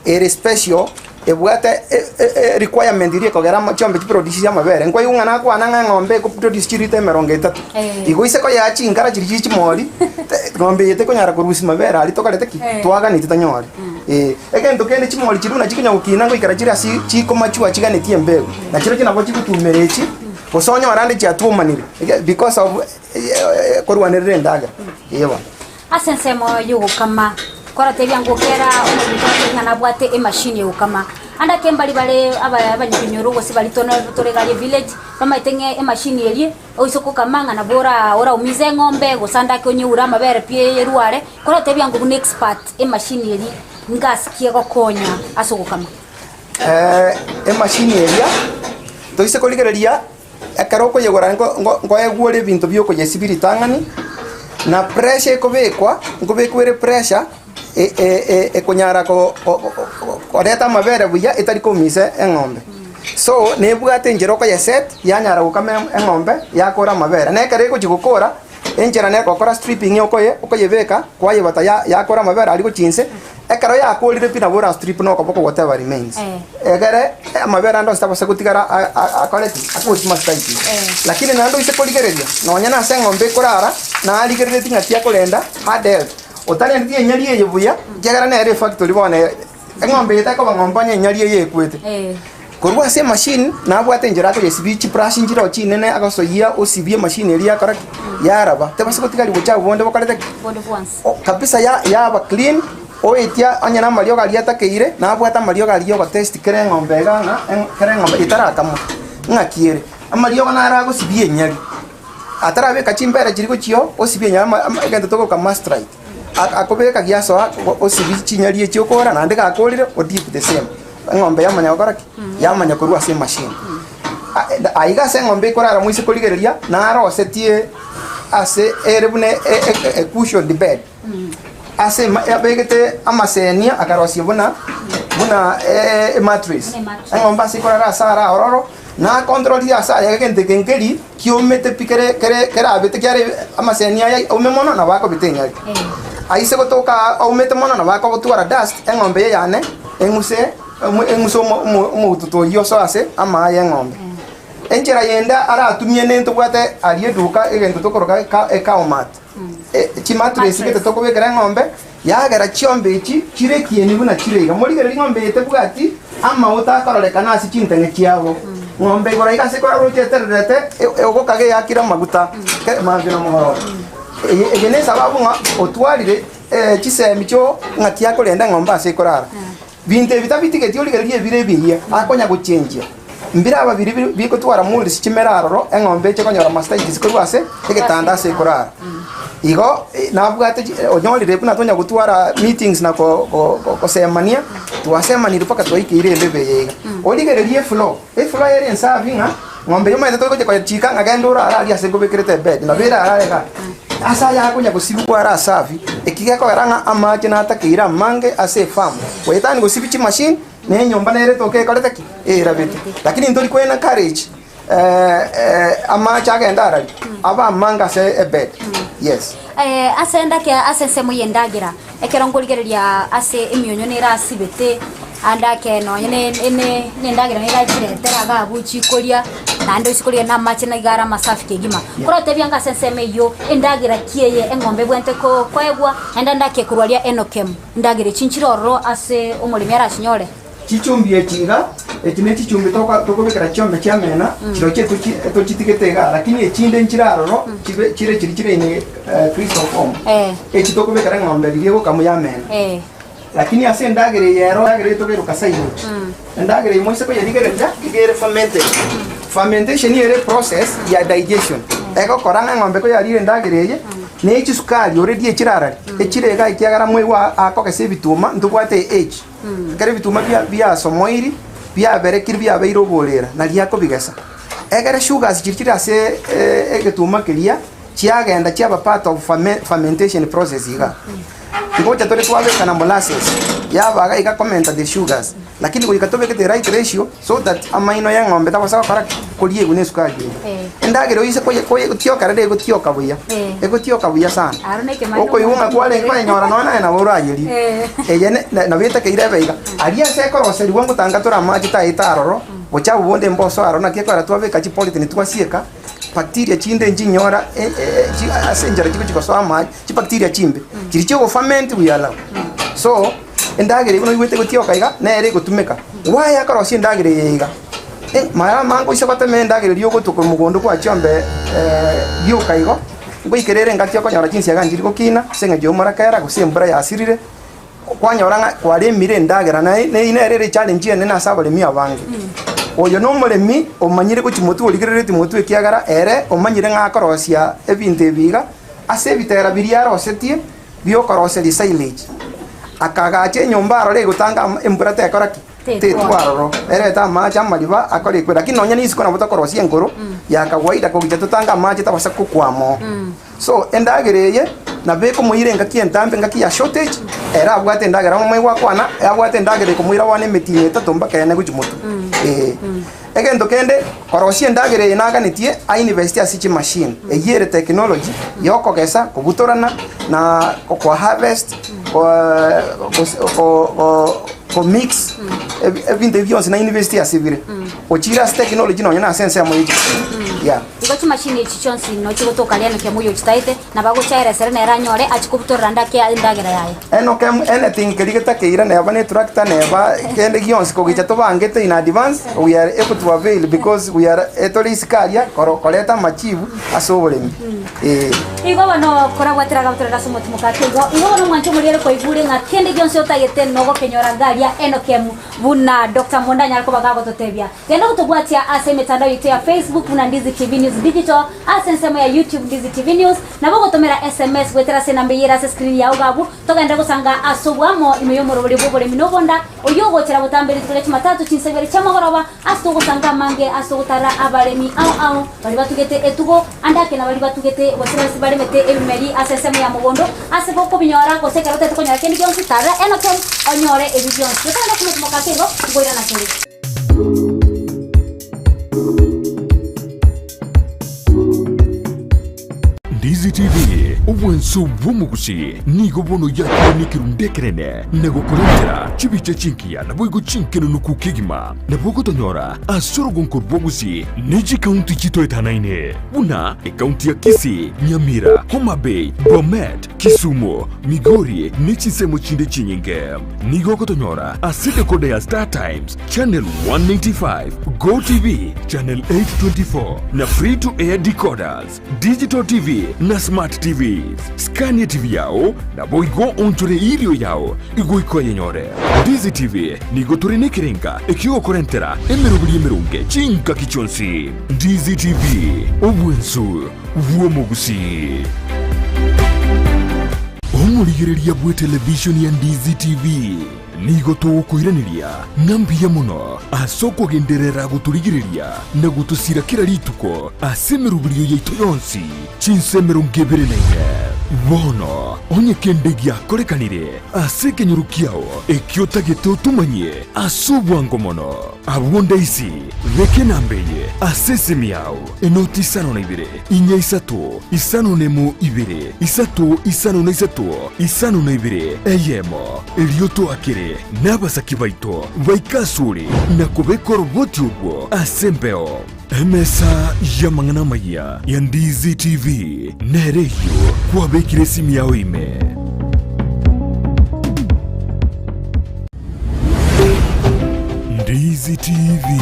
ere special ebwate requirement eria ekogera ama chiombe chiproduce amabere. Nkwaigwa ng'a nakwana ng'a eng'ombe ekoproduce chilita emerongo etato. Igo ise koyea chinkara chiria chie chimori, ng'ombe eye tekonyara korusia mabere aria tokorete ki? Twaganeti tonyore. Eh, egento kende chimori chiria buna chikonya gokina ngoikera chire ase chikomachua chiganetie embegu. Na chirochio nabo chigotumera echi, gose onyore ande chiatuomanire because of korwanerera endagera. Eeh bono. Ase ensemo y'ogokama, koratebia ng'o kera omonto ase ng'a nabwate emachine y'ogokama. Ande ake mbari bare aba abanyabinyoro gose baria tone tore iga aria evillage, bamaete ng'a emachine eria, oise kokama ng'a nabo ora oraumize eng'ombe gose ande ake onyeure amabere pi erware, koratebia ng'o buna expert emachine eria ngasi ki egokonya ase ogokama. Emachine eria, toise korigereria. Ekero okoyegora nkoegwa ore ebinto biokoyesibia ritang'ani, na pressure ekobekwa, nkobekwa ere pressure ekonyara koreta amabere buya etari koumisa eng'ombe. So, nebwate enchera okoyeset, yanyara gokama eng'ombe, yakora amabere. Na ekero egochia gokora, enchera nere gokora stripping okoye okoyebeka, kwayebata yakora amabere aria gochia inse. Ekero yakorire pi nabo ora strip na okoboko whatever remains. Egere amabere ande onsi tabasa gotigara akore ki? Akogochi mastaiti. Lakini naende oise korigereria, nonya nase eng'ombe ekorara, narigereretie ng'a tiakorenda hard health. Otarendeti enyari eye buya, ekiagera nere efactory bono eng'ombe eye tekoba ng'ombe onye enyari eye ekwete. Korwa ase emachine, nabwate enchera akoyesibia chibrush nchire oo chinene agosoyia osibie emachine eria yakora ki? Yaraba. Tebasa gotigari bochafu bonde bokorete ki? Bonde bwonsi. O kabisa ya yaba clean, oetia onye na amariogo aria atakeire, nabwate amariogo aria ogotest kera eng'ombe iga ng'a eng kera eng'ombe etarakamwa, ng'aki ere. Amariogo naro agosibia enyari, atarabeka chimbere chiria gochia osibie enyari ama ama egento tokoroka mastrite, akobeka giasoa osibie chinyari echio okora naende gakorire o dip the same. Eng'ombe yamanya gokora ki? Yamanya korwa ase emachine. Aiga ase eng'ombe ekorara moise korigereria, narosetie ase ere buna e cushioned bed. Ase abegete amasenia akarosia buna buna emattress. Eng'ombe ase ekorara ase ara ororo, nakontrolire ase aye egento eke nkeri kiomete pi kere kere kerabete kiare amaseni aya aume mono nabo akobeta enyari. Aise gotoka aa aumete mono nabo akogotwara dust eng'ombe eye yane eng'use eng'use omo omo omoututu oyio osoe ase amaa ya eng'ombe. Enchera yende aratumie nentobwate aria eduka egento tokoroka eka ecow mat. Chimattress gete tokobekera eng'ombe, yagera chiombe echi chire ekieni buna chire iga. Morigererie ng'ombe eye tebwati amauta akororekana ase chinteng'e chiabo. Ng'ombe igoro iga ase ekora roche etererete, ogokaga eyakire amaguta mambia na mogoroba. Eye eye ne esababu ng'a otwarire chisemi chio ng'aki akorenda eng'ombe ase ekorara. Binto ebi tabitigeti origererie ebire ebiya, akonya gochenchia. Mbire aba biria bigotwara molds chimere aroro, eng'ombe eche konyora mastitis korwa ase egetanda ase ekorara. Igo nabwate onyorire buna tonya gotwara meetings na gosemania, twasemaniri mpaka twaikeire embebe eye iga. Origererie efloor, efloor ere ensafi ng'a ng'ombe eyio omanyete togochia koyechika ng'a genda orare aria ase nkobekerete ebed, nabo erarare igaa. Ase aya akonya gosibigwa are asafi, eki gekogera ng'a amache natakeire amange ase efarm, goetania gosibia chimachine, na enyomba nere etoke ekorete ki? Erabete. Lakini ntori ko encourage amache agende araria, abe amange ase ebed. Yes. Ase endake ase ensemo y'endagera, ekero nkorigereria ase emionyo nere asibete, ande ake nonye ne ne ne endagera nere achiretera iga abwo chikoria, naende oise koria na amache nigo are amasafi kegima. Korotebia anga ase ensemo eyio, endagera ki eye eng'ombe ebwenerete ko koegwa, naende ande ake korwa aria enokemu, endagera echi nchire ororo ase omoremi arachinyore? Chichumbi echi iga, echi ne chichumbi toka tokobekera chiombe chi'amena, chirochio etochi etochitigete igaa, lakini echinde nchire aroro chibe chire chiri chire in crystal form. Echi tokobekera eng'ombe riria egokamwa y'amena. Lakini ase endagera eye ero, endagera eye tokeroka silage. Endagera eye moise koyerigereria, iga ere fermented. Fermentation ere eprocess ya digestion, egokora ng'a eng'ombe koyarire endagera eye, na echisukari already echirarari, echire igaa ekiagera moigwa akogesa ebituma, ntobwate age. Ekero ebituma biasomoiri, biaberekire biabeire oborera, nario akobigesa. Ekero sugars chiria chire ase egetuma keria, chiagenda chiaba part of fermentation process iga. Ngocha tore twabeka na molasses, yaba iga iga komenta the sugars, lakini goika tobeke the right ratio so that amaino ya eng'ombe tagosa gokora ki? Koriegwa na esukari eria. Endagera oise koye koye gotioka rende egotioka buya, egotioka buya sana. Okoigwa ng'a kwarenge koyenyora nonya naye nabo orayerie. Eye ne nabo etakeire ebe iga. Aria ase ekoroserigwa ngotanga tore amache taete aroro, bochafu bonde mbosoe aroro naki ekogera twabeka chipolythene twasieka, bacteria chinde nchinyora ase enchera chigochi gosoa amache, chibacteria chimbe, chiria chigoferment we allow. So, endagera eywo noigwete egotioka iga, nere egotumeka. Why akorosia endagera eye iga? Mara amange oise gotema endagera eria ogotwa korwa mogondo kwa chiombe rioka igo, ngoikera ere engaki okonyora chinsiaga nchiri gokina ase eng'encho y'omorakera gose embura yasirire, kwanyora ng'a kwaremire endagera naye neyio nere ere echallenge enene ase abaremi abange. Oyo na omoremi omanyire gochia motwe origereretie motwe ekiagera ere omanyire ng'a akorosia ebinto ebi iga, ase ebitera biria arosetie biokoroseria silage, akagacha enyomba aroro egotanga embura tekora ki? Tetwa aroro, erete amache amariba akore ekwe, lakini nonya nisiko nabo tokorosia enkoro ya kawaida kogicha totange amache tabasa kokwama oo. So endagera eye nabo ekomoira engaki entambe engaki ya shortage, ere abwate endagera omanye gwakwana, abwate endagera ekomoira bono emetinyi etato mpaka ene gochia motwe eh. Egento kende, korosia endagera eye naganetie ainvest ase chimachine, eyio ere technology ya okogesa, kobutorana na koharvest, ko mix. Ebi- Ebinto ebi bionsi na university ase bire. Ochire ase technology nonye na ase ensemo ya chisukuru. Yeah. Igo chimashini echi chionsi nochigotoka aria Enoki omoyio ochitaete, nabo agochaeresera nere anyore achie kobutorera ande ake endagera yaye. Enoki anything keria getakeire neba ne tractor neba kende gionsi kogicha tobangete in advance we are able to avail because we are etore isiko aria koro koreta amachibu ase oboremi eh. Igo bono korabwatera agabutorera ase omotimoka ake igo, igo bono omwanche omoria ere koigure ng'a kende gionsi otagete nogokenyora iga aria Enoki buna Doctor Monda anyare koba gagototebia. Genda gotobwatia ase emetandao yaito ya Facebook buna Ndizi TV News Digital, ase ensemo ya YouTube Ndizi TV News, nabo ogotomera SMS goetera ase enamba eyio ere ase screen yao iga abwo, togende gosanga ase oboamo ime y'omoroberio bw'oboremi na obonda, oyio ogochera botambe rituko ria Jumatatu chinsa ibere chiamagoroba, ase togosanga amange ase ogotarera abaremi ao ao, baria batugete etugo, ande ake nabaria batugete gose base baremete ebimeri ase ensemo ya mogondo, ase bokobinyora gose ekero otagete konyora kende gionsi, tarera Enokem onyore ebi bionsi. Gotagenda komotumoka ake igo, nkoirana tore. Ndizi TV, obwanso bw'omogusi, nigo bono yakire nekerundu ekenene na gokorentera chibicha chingiya naboigo chinkenunuku kegima. Nabo ogotonyora ase orogonko rw'obogusi ne chikaunti chitoetanaine buna ekaunti ya Kisii, Nyamira, Homa Bay, Bomet, Kisumu, Migori ne chinsemo chinde chinyinge. Nigo ogotonyora ase decoder ya Star Times, Channel 195, Go TV, Channel 824 na Free to Air decoders, Digital TV na Smart TVs. Scania TV yao naboigo onchore irio yao igoika oyenyore. Ndizi TV nigo tore nekerenga ekiogokorentera emeroberi emeronge chingaki chionsi. Ndizi TV, obwensu bw'omogusii. Omorigereria bw'etelevishoni ya Ndizi TV nigo togokoiraneria ng'a mbuya mono ase okogenderera gotorigereria na gotosira kera rituko ase emeroberio yaito yonsi chinsa 24. Bono onye kende giakorekanire ase ekenyoro kiao ekio otagete otomanyie ase obwango mono, abwo ndaisi beka enamba eye ase esimi yao, enoti isano na ibere, inya isato, isano nemo ibere, isato isano na isato, isano na ibere, eyemo. Erio toakere nabasaki baito baike asore na kobeka oroboti orwo ase embeo. Emesa y'amang'ana amayia ya Ndizi TV nere eyio kwabekire esimi yao ime. Ndizi TV,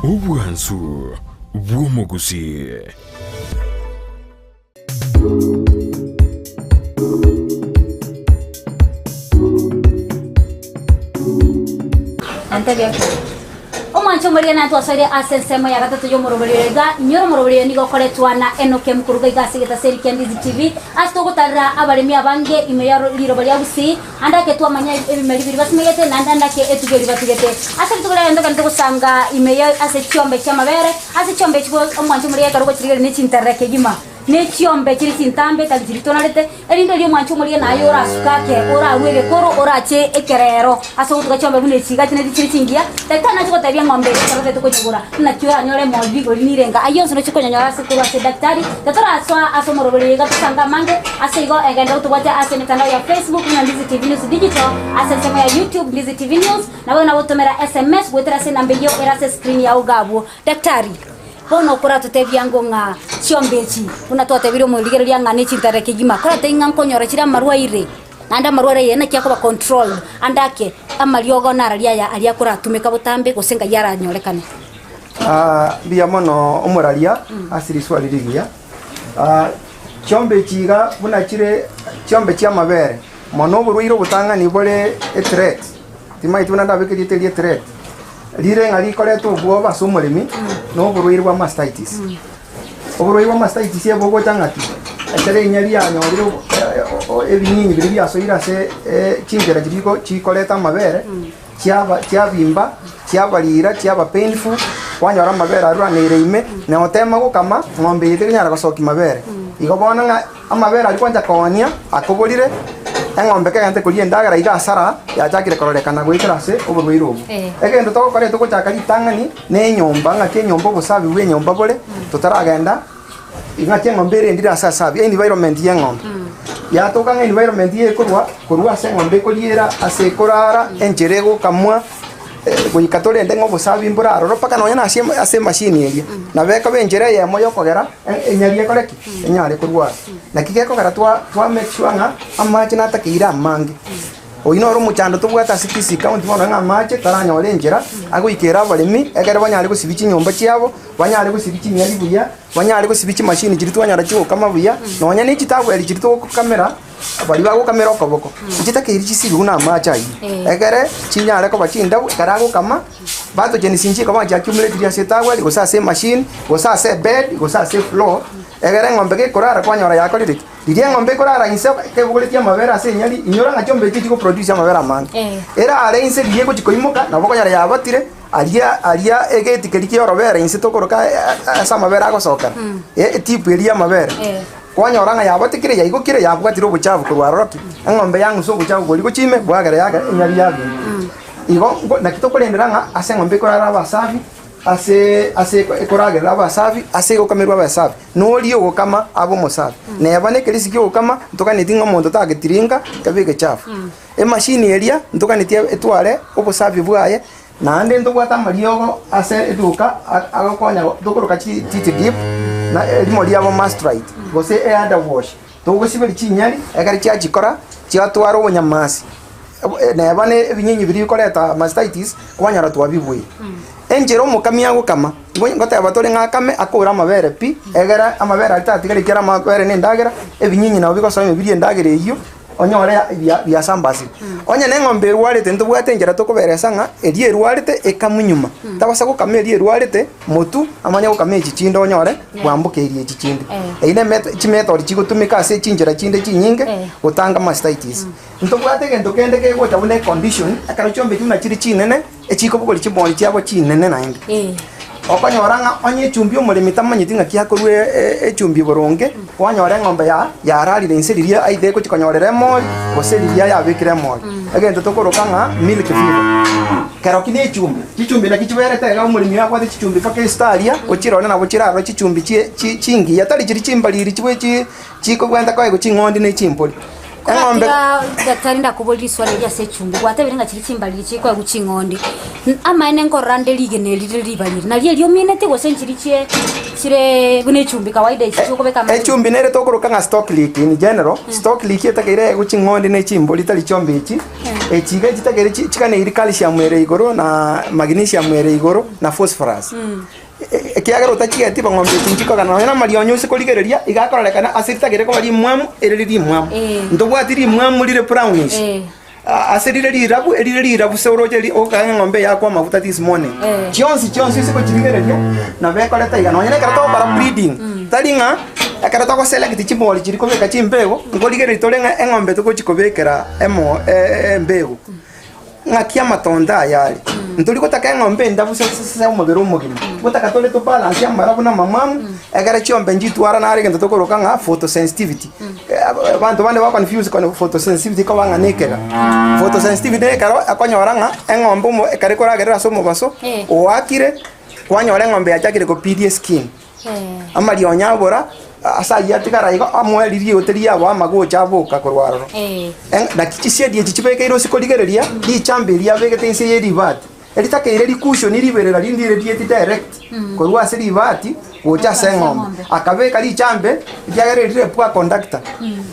obwansu bw'omogusii. Entebie ki? Omwancho omoria natwasoire ase ensemo ya gatato y'omoroberio oyo iga, inyora omoroberio oyo nigo okoretwa na Enock Mkuruga iga ase egetaseri kia Ndizi TV, ase togotarera abaremi abange ime ya riroba ria Gusii, ande ake twamanya ebimeri biria basimegete, naende ande ake etugo eria batugete. Ase rituko riaye ntogende togosanga ime ya ase chiombe chi'amabere, ase chiombe echi omwancho omoria ekero ogochirigereria ne chinterere kegima. Ne chiombe chire chintambe tari chiria tonarete, erinde erio omwanche omoria naye orasuke ake, orarue egekoro, orache ekerero ase ogotuga chiombe buna echi iga chineti chire chingiya. Daktari nache gotebia eng'ombe eye ekero otagete konyegora, naki oranyore emori rigori nirenga. Ayio onsi nochie konyanyora ase korwa ase daktari, tatorasoa ase omoroberi oyo iga tosange amange, ase igo egenda gotobwatia ase emetandao ya Facebook buna Ndizi TV News Digital, ase ensemo ya YouTube Ndizi TV News, nabo nagotomera SMS goetera ase enamba eyio ere ase escreen yao iga abwo. Daktari. Bono okoratotebia ango ng'a chiombe echi, buna twatebire omorigereria ng'a nechintare kegima, koratebie ng'a nkonyora chire amarwaire, naende amarwaire aye naki akoba controlled, ande ake amariogo nararia aya aria akoratumeka botambe gose ngai aranyorekane. Ah, mbuya mono omoraria ase riswali rigiya. Ah, chiombe echi iga buna chire chiombe chi'amabere, mono oborwaire obotang'ani bore ethreat, timanyeti buna ndabeke erieta eria ethreat. Rire ng'a rikoreta obwoba ase omoremi na oborwaire bwa mastitis. Oborwaire bwa mastitis ebogocha ng'aki? Ekero rinya rianyorire ebinyinyi biria biasoire ase chinchera chiria chikoreta amabere, chiaba chiabimba, chiabarira, chiaba painful, kwanyora amabere aruranire ime, na otema gokama, ng'ombe eye tekonyara gosokia mabere. Igo bono ng'a Amabere aria kwancha koonia akoborire, eng'ombe kegente koria endagera iga asara yachakire kororekana goetera ase oborwaire obwo. Egento togokora etogochaka ritang'ani na enyomba, ng'aki enyomba obosabi bwa enyomba bore, totaragenda ng'aki eng'ombe erendire ase asabi, environment ya eng'ombe. Yatoka ng'a environment ekorwa korwa ase eng'ombe ekoriera, ase ekorara, enchera egokamwa. Goika torende ng'a obosabi mbore aroro mpaka nonya na ase ase emashini eria. Nabo ekoba enchera eyemo yokogera enyari ekore ki? Enyare korwara. Naki gekogera twa twa make sure ng'a amache natakeire amange. Oyio noro omochando tobwate ase Kisii county bono ng'a amache taranyore enchera agoikera abaremi ekere banyare gosibia chinyomba chiabo, banyare gosibia chinyari buya, banyare gosibia chimashini chiria twanyora chigokama buya, nonya ne chitowel chiria togokamera. Baria bagokamera okoboko, nchitakeiri chisibiwe namache ayio, ekere chinyare koba chindabu, ekero agokama, batocheni nchikoba chiaccumulate ase etowel, gose ase emachine, gose ase ebed, gose ase efloor, egere eng'ombe gekorara kwanyora yakorire ki? Riria eng'ombe ekorara inse kebogoretie amabere ase enyari, inyora ng'a chiombe echio chigoproduce amabere amange. Erare inse riria egochi koimoka, nabo okonyora yabatire, aria aria egeti keria kia orobere inse tokoroka ase amabere agosokera, etipu eria ya amabere. Kwanyora ng'a yabatekire, yaigokire, yabwatire obochafu korwa aroro ki? Eng'ombe yang'usa obochafu boria gochia ime, bwagera yagera enyari yabina. Igo ngo naki tokorendera ng'a ase eng'ombe ekorara abasafi, ase ase ekoragerera abasafi, ase egokamerwa abasafi, noria ogokama abe omosafi. Neba na ekerisi kia ogokama, ntoganeti ng'a omonto tagetiringa kebe egechafu. Emashini eria, ntoganeti etware obosafi bwaye, Naende ntobwate amariogo ase eduka agokonya tokoroka chi dip na erimo riabo mastrite gose eada wash. Togosiberia chinyari ekero chiachikora chiatwara obonyamasi neba ne ebinyinyi biria bikoreta mastitis kwanyora twabibuire. Enchera omokami agokama ngoteba tore ng'a akame akore amabere pi egere amabere aria tatigare ekiagera amabere na endagera ebinyinyi nabo bigosoa ime birie endagera eywo. Onyore biasambasire. Onye neng'ombe erwarete ntobwate enchera tokoberesa ng'a eria erwarete ekamwe nyuma. Tabasa gokama eria erwarete motu amanye gokama echi chinde onyore bwambokeirie echi chinde. Eyio ne chimethod chigotumeka ase chinchera chinde chinyinge gotanga mastitis. Ntobwate egento kende kegocha buna econdition ekero chiombe echio buna chire chinene. Echikobogoria chimori chiabo chinene naende. Okonyora ng'a onye echumbi omoremi tamanyeti ng'aki akorua echumbi boronge, kwanyora eng'ombe ya yararire inse riria either egochia konyorera emori, gose riria yabekire emori. Egento tokoroka ng'a milk fever. Kero ki ne echumbi, chichumbi naki chiberete iga omoremi abwate chichumbi mpaka esita aria, ochirore nabo chirarore chichumbi chie chi chingiya tari chiria chimbariri chibwe chi chikobwenta koegwa ching'ondi na echimbori. Eng'ombe. Tiga daktari ndakoborie riswali erio ase echumbi, gwatebire ng'a chiria chimbariri chikoegwa ching'ondi, amaene nkorora nde rigena eri rire ribariri, nario erio omineti gose nchiria chie chire buna echumbi kawaida echi chiokobeka amache? Echumbi nere tokoroka ng'a stock lick in general, stock lick etakeire eegwe ching'ondi na echimbori tari chiombe echi, echi iga chitakeire chi chiganeiri calcium ere igoro na magnesium ere igoro na phosphorus. Ekiagera otachieti bang'ombe echi nchikogana nonya namarionya ase korigereria iga akororekana ase ritagere koba rimwamu erire rimwamu. Ntobwati rimwamu rire brownish ase rire rirabu erire rirabu se oroche ri okoganya eng'ombe eye yakwa amaguta this morning. Chionsi chionsi ase gochirigereria nabo ekoreta iga nonya nekero togokora breeding tari ng'a ekero togo select chimori chiria kobeka chimbego nkorigereria tore ng'a eng'ombe togochi kobekera emo embego. Ng'aki amatonto aya are? Ntori gotaka eng'ombe endabu se se omobere omogima, gotaka tore to balance amarabu na amamwamu, ekere chiombe nchitwara naro egento tokoroka ng'a photosensitivity. Abanto bande ba confuse kono photosensitivity koba ng'a na ekega. Photosensitivity na ekero okonyora ng'a eng'ombe omo ekero ekoragerera ase omobaso, oakire, kwanyora eng'ombe yachakire kopiria eskin. Amarionya abora, ase ayio atigara igo, amoe riria rigote riabo amagocha aboka korwa aroro. Naki chisiedi echi chibekeire ase korigereria richambe erio abegete inse ye ribati, eritakeire rikushoni riberera rinde ririeti direct korwa ase ribati gocha ase eng'ombe. Akabeka richambe, ekiagera eri rire poor conductor,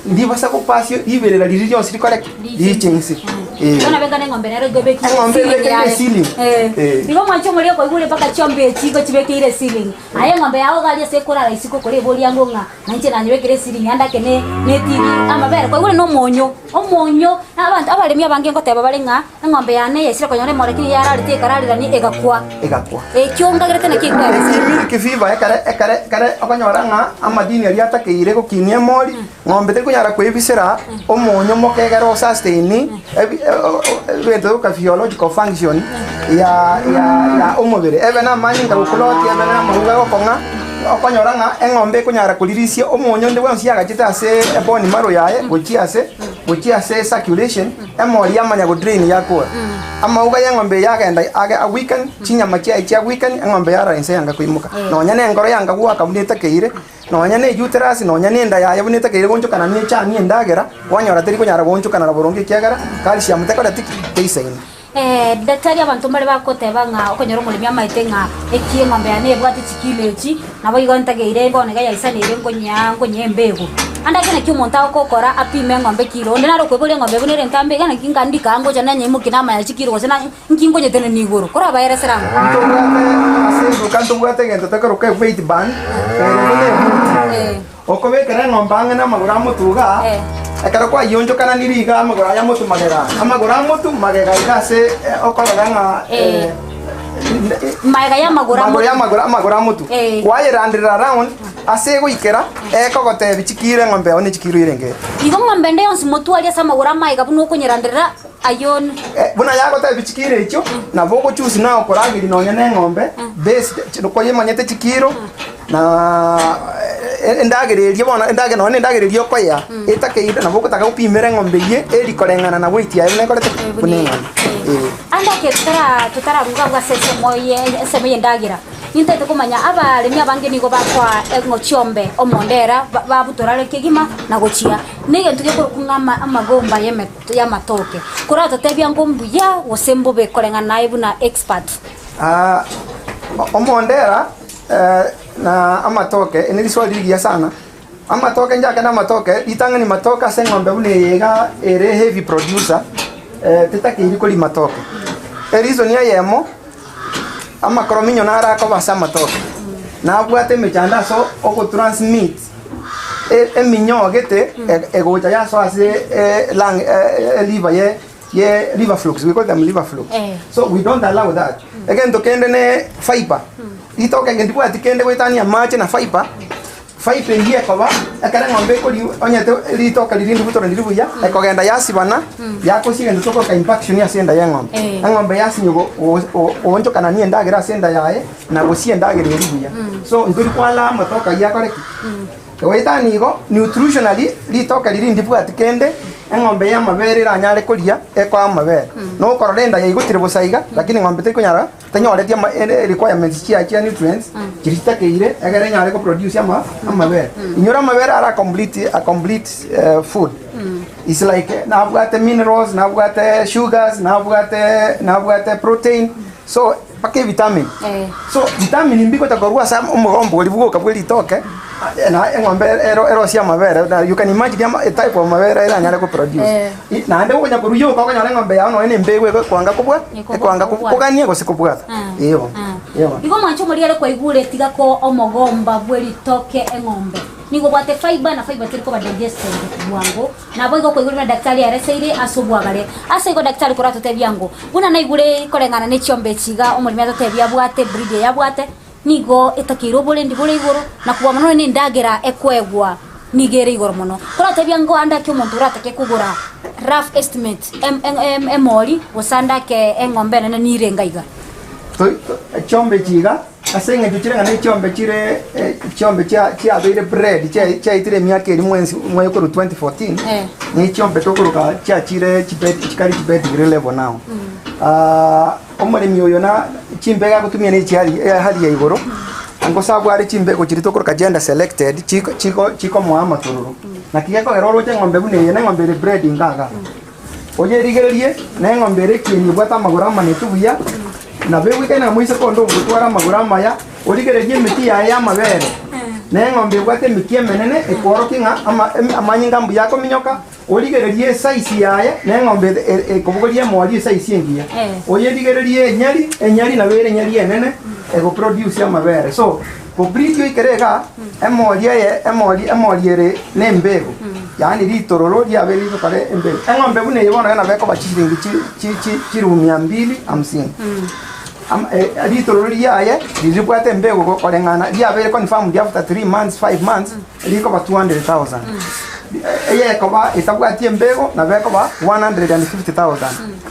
ndibasa gopasia riberera riria rionsi rikore ki? Riche inse. Eh. Bono beka neng'ombe nero igo ebekire Eng'ombe ceiling ebekeire yaye. ceiling. Eh. Eh. Igo mwanche omoria okoigure mpaka chiombe echi igo chibekeire ceiling. Aye eng'ombe yao iga aria ase ekorara isiko okore ebori ango ng'a nainche nanyebekire ceiling ande ake ne ne TV amabere kwaigure na omonyo omonyo na abanto abaremi abange ngoteba bare ng'a eng'ombe yane yaisire konyora emori lakini yararete ekararerania egakwa. Egakwa. Ekio ngagerete naki ekweresa. Milk fever ekere ekere ekere okonyora ng'a amadini aria atakeire gokinia emori, Ng'ombe teri konyara kwebisera omonyo moke ekero osustain ebinto bioka physiological function ya ya ya omobere, ebe na amanyinga gokuloti, ebe na amauga gokong'a, okonyora ng'a eng'ombe ekonyara koririsia omonyo onde bwensi yagachete ase ebone marrow yaye gochia ase gochia ase circulation, emori yamanya go drain yakora. Amauga ya eng'ombe eye yagenda age a weaken, chinyama chiaye chia weaken, eng'ombe yarara inse yanga koimoka. Nonya na engoro yanga goaka buna etakeire. Nonya ne uterus, nonya nenda yaye buna etakeire goonchokana nechani endagera, kwanyora teri konyara goonchokana na boronge ekiagera calcium tekoreti ki? Teisaini. Daktari abanto mbare bagoteba ng'a okonyora omoremi amaete ng'a eki eng'ombe yane ebwate chikilo echi, nabo igo ntageire bono iga yaisaneire nkonyaa nkonyea embego. Ande ake naki omonto agokora apime eng'ombe ekilo, onde nare okoiboria eng'ombe buna ere entambe iga naki nka ndika ngocha nanyeimokia namanya chikilo gose na nki nkonyetenenia igoro, korabaeresera ang'o? Ntobwate ase eduka ntobwate egento tokoroka eweight band, ere buna ebuti. Okobekera eng'ombe ang'e namagoro a motwe iga, ekero kwayionchokananirie iga amagoro aya amotwe magega, amagoro a motwe magega iga ase okorora ng'a Magega y'amagoro a magoro y'amagoro amagoro a motwe. Kwayeranderera round ase egoikera ekogotebia chikiro eng'ombe yao ne chikiro irenge ere. Igo ng'ombe ende yonsi motwarie ase amagoro amagega buna okonyeranderera ayio. Buna yagotebia chikiro echio, nabo ogochusi na okorageria nonya na eng'ombe based koyemanyete chikiro. Na endagera eria bono, endagera nonya na endagera eria okoyea, etakeire nabo ogotaka gopimera eng'ombe eyio eri koreng'ana na weight yaye buna ekorete ki? Buna eng'ana, eh. Ande ekero totara totararuga abwo ase ensemo eye ensemo y'endagera, nintagete komanya abaremi abange nigo bakoa eng'o chiombe omondera ba babutora are kegima na gochia. Na egento gekorokwa ng'a ama amagomba y'eme y'amatoke, koratotebia ngo mbuya gose mbobe koreng'ana naye buna expert? Omondera na amatoke, eri neriswali rigiya sana. Amatoke njake na amatoke, ritang'ani matoke ase eng'ombe buna eye iga ere heavy producer, tetakeiri koria matoke. Ereason eyemo, amakorominyo naro akoba ase amatoke, nabwate emechando ase ogotransmit eminyoo gete egocha yasoa ase lung eliver ye ye liver flukes, we call them liver flukes. Eh. So we don't allow that. Egento kende ne fiber. Ritoke enge ndibwati kende goetania amache na fiber. Fiber eyio ekoba ekero eng'ombe ekoria onye te ritoke riria ndibutore riri buya, ekogenda yasibana, yakosia egento tokoroka impaction ase enda ya eng'ombe. Eh. Eng'ombe yasinywa go- go- go- goonchokana na endagera ase enda yaye, na gosia endagera eria buya. So ntori koallow amatoke ayio akore ki? Goetania igo, nutritionally, ritoke riria ndibwati kende, eng'ombe y'amabere eranyare koria, ekoa amabere. Nokorora enda yaigotire bosa iga, lakini eng'ombe terikonyara, tenyoreti ama requirements chiaye chia nutrients, chiria chitakeire egere enyare koproduce ama amabere. Inyora amabere ara complete, a complete food. It's like nabwate minerals, nabwate sugars, nabwate nabwate protein, so mpaka evitamin. So vitamin mbigocha korwa ase omogombo oria bwoka bwe ritoke, na eng'ombe ero erosie amabere na you can imagine ama etype of amabere eranyare koproduce. Naende okonya korwa yoka okonyora eng'ombe yago nonya na embegu egokwanga kobwa ekwanga kogania gose kobwata eh bono, eh bono. Igo omwancho omoria ere kwaigure tiga ko omogomba bwe ritoke eng'ombe nigo obwate fibre na fibre teri koba digested bwango. Naboigo okoigwa buna daktari aereseire ase obwagare. Ase igo daktari koratotebia ngo, buna naigure koreng'ana ne chiombe echi iga omoremi atotebia abwate breed eye abwate, nigo etakeire oborendi bore igoro, na kobua mono nonye nendagera ekoegwa nigo ere igoro mono. Koratebia ngo ande ake omonto oratake kogora rough estimate em- em- emori gose ande ake eng'ombe enene nirenga iga. Chiombe echi iga. Ase engencho chire ng'a nechiombe chire chiombe chia chiabeire bred chiaetire emiaka eria mwensi omwaka korwa 2014, ne chiombe tokoroka chiachire chibed chikari chibed level now. Omoremi oyo na chimbego agotumia ne chiari ehali ya igoro, gose abware chimbego chiria tokoroka gender selected chiko chiko chikomoa amatororo. Naki gekogera oroche eng'ombe buna eye na eng'ombe ere bred iga igaa. Oyerigererie, na eng'ombe ere ekieni ebwate amagoro amanetu buya, nabo egwekaine na moiseke onde ogotwara amagoro amaya, origererie emeti yaye y'amabere, na eng'ombe ebwate emeki emenene ekworokia ng'a ama- em- amanyinga mbuya akominyoka, origererie esaisi yaye, na eng'ombe e- e- ekobogoria emori esaisi engiya. Oyerigererie enyari, enyari nabo ere enyari enene, egoproduce amabere. So, kobreed oikere igaa, Emori eye, emori, emori ere nembegu, yaani ritororo riabeire rigokora embegu. Eng'ombe buna eye bono nabo ekoba chishilingi chi chi chi chilifu mia mbili hamsini. Am eh ritororo riaye riria ribwate embegu gokoreng'ana riabeire confirmed after 3 months, 5 months, rikoba 200,000. Eye ekoba etabwati embegu nabo ekoba 150,000.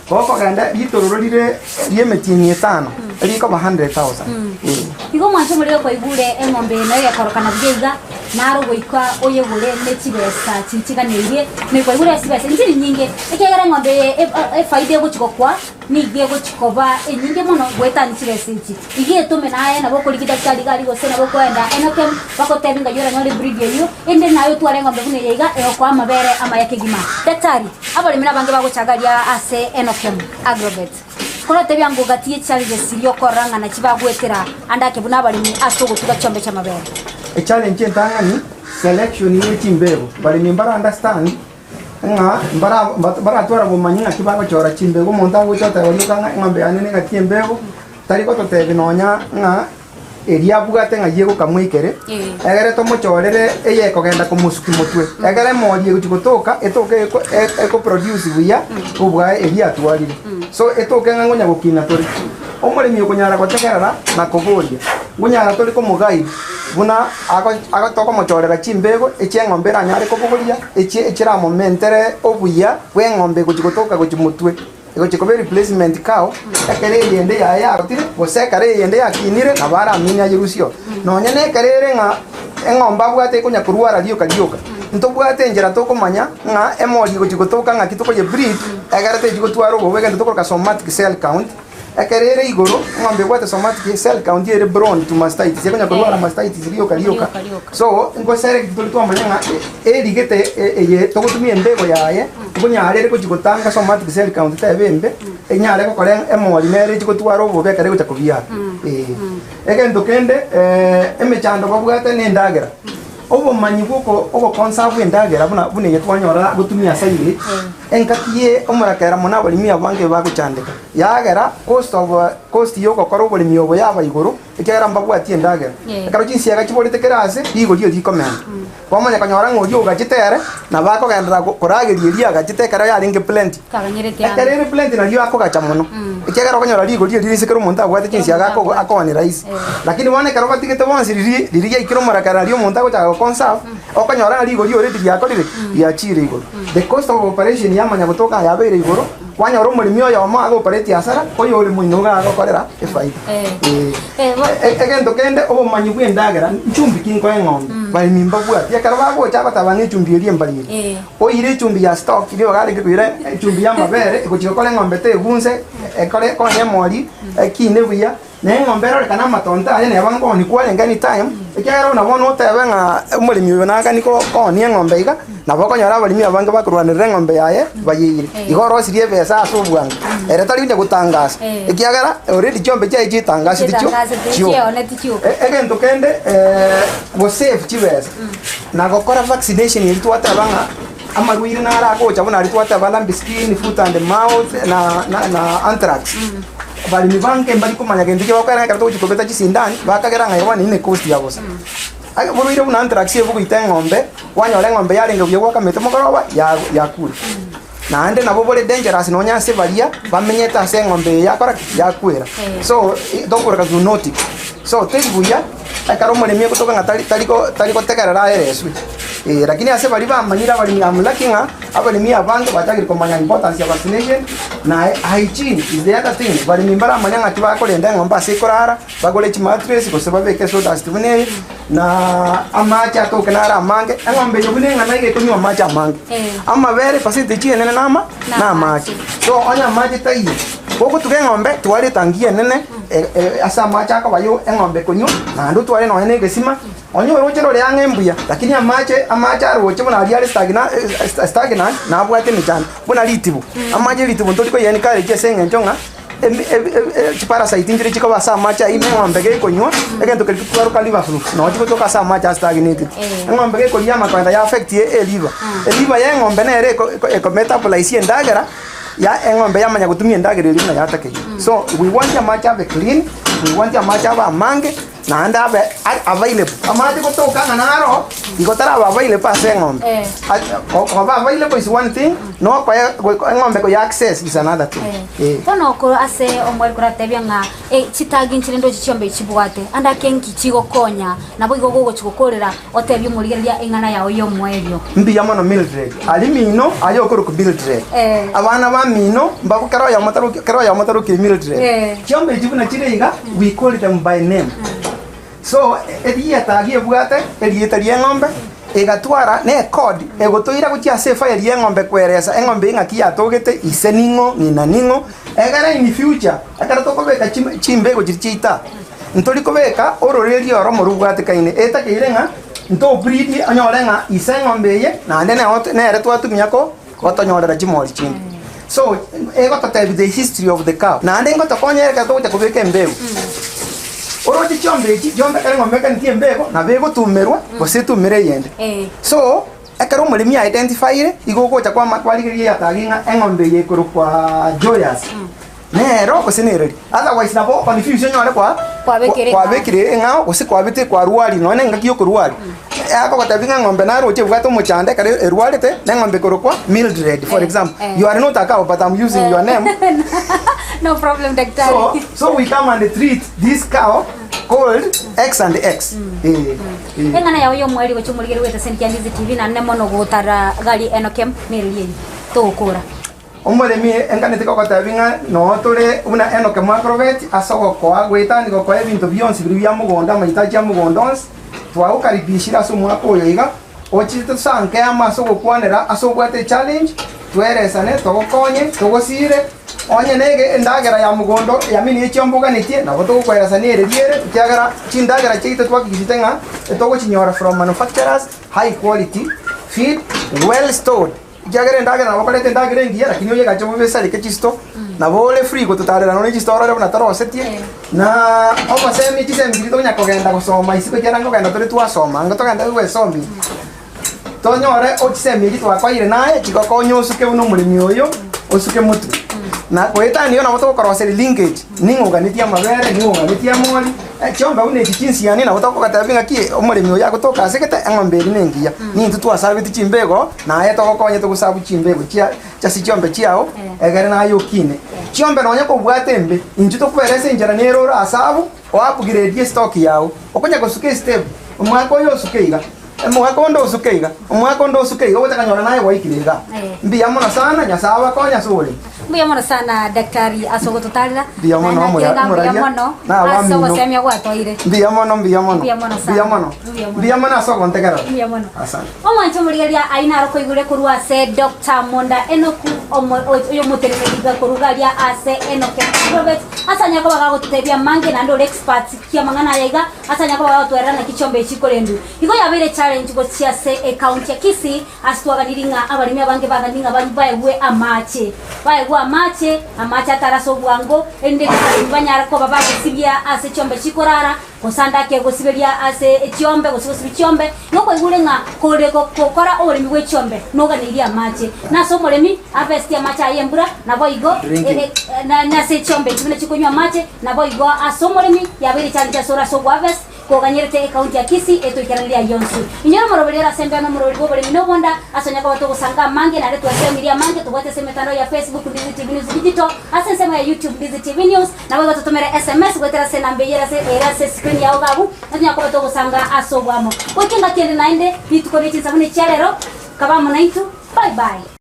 Gokogenda ritororo rire ri'emetienyi etano rikoba 100,000. Eh. Igo mwanche omorero kwaigure eng'ombe eye nayo egekorokana buya iga, naro goika oyegore ne chibesa chinchiganeirie, na kwaigure ase chibesa nchiri nyinge, ekiagera eng'ombe eye e- efaida egochi gokwa nigo egochi koba enyinge mono goetania chibesa echi. Iga etome naye nabo okorigia daktari iga aria gose nabo okoenda Enokem, bagotebie ng'ai oranyore ebreed eyio, ende naye otware eng'ombe buna eye iga egokoa amabere amaya kegima. Daktari, abaremi nabange bagochaga aria ase Enokem Agrovet. Korotebia ng'o gati ye challenges chiria okorora ng'a nachi bagwetera ande ake buna abaremi ase ogotuga chiombe chi'amabere. Echallenge entang'ani, selection ye chimbego. Baremi mbara understand ng'a mbara baratwara obomanyi ng'aki bagochora chimbego. Omonto agocha oteba rioka ng'a eng'ombe yane negati embego, tari gototebia nonya ng'a eria abwate ng'ai egokamwa ekere, egere tomochorere eyekogenda komosukia motwe, egere emori egochia gotoka, etoke eko e- ekoproduce buya kobua eria atwarire. So etoke ng'a ngonya gokina tore. Omoremi okonyara gotegerera na koboria, ngonyara tore komoguide buna ago ago tokomochorera chimbego echia eng'ombe eranyare kobogoria, echie echiramomentere obuya bwa eng'ombe egochia gotoka gochia motwe. Egochia koba ereplacement cow, ekero eyende yaye yagotire, gose ekero eyende yakinire, nabo aramine ayerusie oo. Nonya na ekero ere ng'a eng'ombe abwate ekonya korwara rioka rioka, ntobwate enchera tokomanya ng'a emori egochia gotoka ng'aki tokoye breed, egere techia gotwara obobe egento tokoroka somatic cell count, ekero ere igoro, eng'ombe ebwate somatic cell count ere prone to mastitis, ekonya korwara mastitis rioka rioka. So, ngoselect tore twamanya ng'a erigete eye togotumia embego yaye, Nkonyare ere gochia gotanga somatic cell count tebe embe, enyare gokora emori nere echi gotwara obobe ekero egocha kobiara. Eh. Egento kende emechando babwate na endagera. Obomanyi bwa oko ogoconserve endagera buna buna eye twanyora gotumia silage, engaki ye omorakera mono abaremi abange bagochandeka. Yagera cost of cost ya ogokora oboremi obo yaba igoro, ekiagera mbabwati endagera. Ekero chinsiaga chiborete kera ase, rigori erio rikomenta. Kwamanya konyora ng'a oria ogachete ere, nabo akogenderera korageria eria agachete ekero yarenge plenty. Ekero ere plenty nario akogacha mono, ekiagera okonyora rigori erio rinse kera omonto abwate chinsiaga ako akooni rahisi. Lakini bono ekero batigete bonsi riria riria riaikire omorakera nario omonto agochaka goconserve, okonyora ng'a rigori already riakorire ki? Riachire igoro. The cost of operation yamanya gotoka yabeire igoro, Kwanyora omoremi oyomo agopareti hasara, oyore moino iga agokorera efaida. Eh. Egento kende obomanyi bw'endagera, nchumbi ki nkoa eng'ombe, baremi mbabwati. Ekero bagocha abataba ng'a echumbi eria embariri, oire echumbi ya stock, nigo arenge koira echumbi y'amabere egochia gokora eng'ombe tegunse, ekore konye emori, ekine buya. Na eng'ombe erorekane amatonto aye neba nkoonia kwarenge anytime, ekiagera buna bono otebe ng'a omoremi oyo nagani ko koonia eng'ombe iga, nabo okonyora abaremi abange bakorwanerera eng'ombe yaye bayeire. Igo orosirie ebesa ase obwango, ere tari onye gotangasa, ekiagera already chiombe chiaye chitangasete chio chioka. Egento kende gosave chibesa, na gokora vaccination eria twateba ng'a amarwaire naro agocha buna aria twateba lumpy skin, foot and mouth, na na na anthrax. Abaremi bange mbari komanya gento ki bagokora ekero togochia kobeta chisindani, bakagera ng'a bono eyio ne cost ya bosa. Aye oborwaire buna anthrax ebogoita eng'ombe, kwanyora eng'ombe yarenge buya gwakamete mogoroba, ya yakure. Naende nabo bore dangerous nonya ase baria bamenyete ase eng'ombe eye yakora ki? Yakwera. So, tokoroka zoonotic. So teri buya ekero omoremi agotoka ng'a tari tari tari gotegerera aereswe. Eh, lakini ase baria bamanyire abaremi am lucky ng'a abaremi abange bachakire komanya importance ya vaccination na hygiene is the other thing. Baremi mbaramanya ng'aki bakorenda eng'ombe ase ekorara, bagore chimattress gose babeke sawdust buna eye, na amache atoke naro amange, eng'ombe eye buna eng'ana iga ekonywa amache amange. Amabere percentage enene nama na amache. So onye amache taiyo, gogotuga eng'ombe twara etangi enene ase amache akoba yo eng'ombe ekonywa, naende otware nonya na egesima, onye oroche rore ang'e mbuya, lakini amache amache aroche buna aria are stagna stagnant nabwate emechando, buna ritibo. Amache ritibo ntori koyia encourage ase eng'encho ng'a emi ebi ebi chiparasite nchire chikoba ase amache aywo na eng'ombe gekonywa, egento keria twaroka liver flukes noo chigotoka ase amache a stagnated. Eng'ombe gekoria amakonda ya affect eliver, eliver ya eng'ombe nere eko eko ekometabolize endagera. Ya eng'ombe yamanya gotumia endagera eria buna yatakeire. So we want amache abe clean, we want amache abe amange, naende abe a- available. Amache gotoka ng'a naro, igo taraba available ase eng'ombe. Eh. A- ko- koba available is one thing, na okoe go- eng'ombe koya access is another thing. Eh. Eh. Bono okoro ase omweri koratebia ng'a eh, chitagi nchire ndoche chiombe echi chibwate, ande ake nki chigokonya, nabo igo gogochi gokorera Otebie omorigereria eng'ana yao y'omoerio. Mbuya mono Mildred. Aria mino aye okorokwa Mildred. Eh. Abana ba mino mbago kera oyomo taroki kera oyomo tarokire Mildred. Eh. Chiombe echi buna chire iga, we call them by name. So erieta riebwate erieta ri'eng'ombe egatwara ne ecode egotoira gochia ase efile y'eng'ombe koeresa eng'ombe eye ng'aki yatogete, ise ning'o, ng'ina ning'o, egere in future ekero tokobeka chim chimbego chiria chiaito. Ntori kobeka ororeria oromo robwatekaine, etakeire ng'a ntobreed onyore ng'a ise eng'ombe eye naende neo nere twatumia ko gotonyorera chimori chinde. So egototebia the history of the cow. Naende ngotokonya ere ekero togocha kobeka embego. Oroche chiombe echi, chiombe ekero eng'ombe ekaneti embego, nabo egotumerwa gose etumere eyende. So, ekero omoremi a identifyire, igo ogocha kwama kwarigereria eyatagi ng'a eng'ombe eye ekorokwa Joyous, nero gose nereri. Otherwise nabo oconfuse onyore kwa Kwabekire eng'ao. kwabekire eng'ao gose kwabete kwarwaria nonya na engaki ya okorwaria. Akogotebia ng'a eng'ombe naroche ebwate omochando ekero erwarete, na eng'ombe ekorokwa Mildred for example. You are not a cow but I'm using your name. No problem daktari. So, so we come and treat this cow called X and X. Eh, eh. Eng'ana yao y'omweri gochia omorigeri bw'eteseni kia Ndizi TV naende mono gotara gari Enokem nereri eye togokora. Omoremi enganeti gogotebia ng'a noo tore buna Enoke mwakorobeti ase ogokoa goetania gokoa ebinto bionsi biria bia mogondo, amahitaji a mogondo onsi, twagokaribishire ase omwaka oyo iga, ochire tosanke amo ase ogokwanera ase obwate echallenge, tweresane, togokonye, togosire, onye nege endagera ya mogondo yamini ye chiombe oganetie, nabo togokweresania ere riere, ekiagera chindagera chiaito twakigishete ng'a etogochinyora from manufacturers, high quality feed, well stored. Ekiagera endagera nabo okoreta endagera engiya, lakini oyegache bobe esareke chisito, nabo ore free gototarera nonya chisito orore buna torosetie, na obosemi chisemi chiria tokonya kogenda gosoma isiko ekiagera nkogenda tore twasoma, anga togende goesomi, tonyore o chisemi echi twakoeire naye chigokonya osuke buna omoremi oyo, osuke motwe. Na goetania igo nabo togokoroseria linkage, ning'o oganetie amabere, ning'o oganetie amori, chiombe buna echi chinsiani nabo tokogotebia ng'aki omoremi oyo agotoka asegete, eng'ombe eria nengiya, nintwe twasabeti chimbego. Naye togokonye togosabu chimbego chia ase chiombe chiao, egere naye okine. Chiombe nonya kobwate embe, intwe tokwerese enchera nere ore asabu, o upgrade estock yao. Okonya gosuka estep, omwaka oyo osuke iga, omwaka onde osuke iga, omwaka onde osuke iga, ogocha konyora naye gwaikire igaa. Mbuya mono sana, Nyasae abakonye ase oboremi. Mbuya mono sana daktari ase ogototarera. Mbuya mono, Naende omora- nakire ng'a mbuya omoraria, mono na ase abamino. ogosemia gwatoeire. Mbuya mono, mbuya mono, Mbuya mono sana. mbuya mono, Mbuya mono. mbuya mono ase ogontegerera. Mbuya mono. Asante. Omwanche omorigereria ayio naro koigure korwa ase Doctor Monda Enoku omo- oyomoteneneri bwa koruga aria ase Enoke Robert ase anyare koba gagototebia amange naende ore expert kiamang'ana aya iga ase anyare koba gagotwerera naki chiombe echi chikorendwa. Igo yabeire challenge gochia ase ecounty ya Kisii Ase twaganirie ng'a abaremi abange baganire ng'a baegwe amache, baegwe amache, amache atare ase obwango, erinde abaremi banyare koba bagosibia ase chiombe chikorara, gose ande ake gosiberia ase chiombe, gose gosibia chiombe. Nigo kwaigure ng'a kore gokora oboremi bwe chiombe noganeirie amache. Na ase omoremi abestie amache aye embura, naboigo nase chiombe echi buna chikonywa amache, naboigo ase omoremi yabeire challenge asore ase ogoharvest. Koganyerete ekaunti ya Kisii etoikeranerie ayio onsi. Inyora omoroberi ore ase embeo na omoroberi bw'oboremi na obonda, ase onye koba togosanga amange naende twasemirie amange tobwate ase emetandao ya Facebook Ndizi TV News Digital, ase ensemo ya YouTube Ndizi TV News, naboigo totomere SMS goetera ase enamba eyio ere ase ere ase escreen yao iga abwo, na tonya koba togosanga ase oboamo. Goika engaki ende naende, rituko rie chinsa buna echia rero, kaba amo naintwe, bye bye.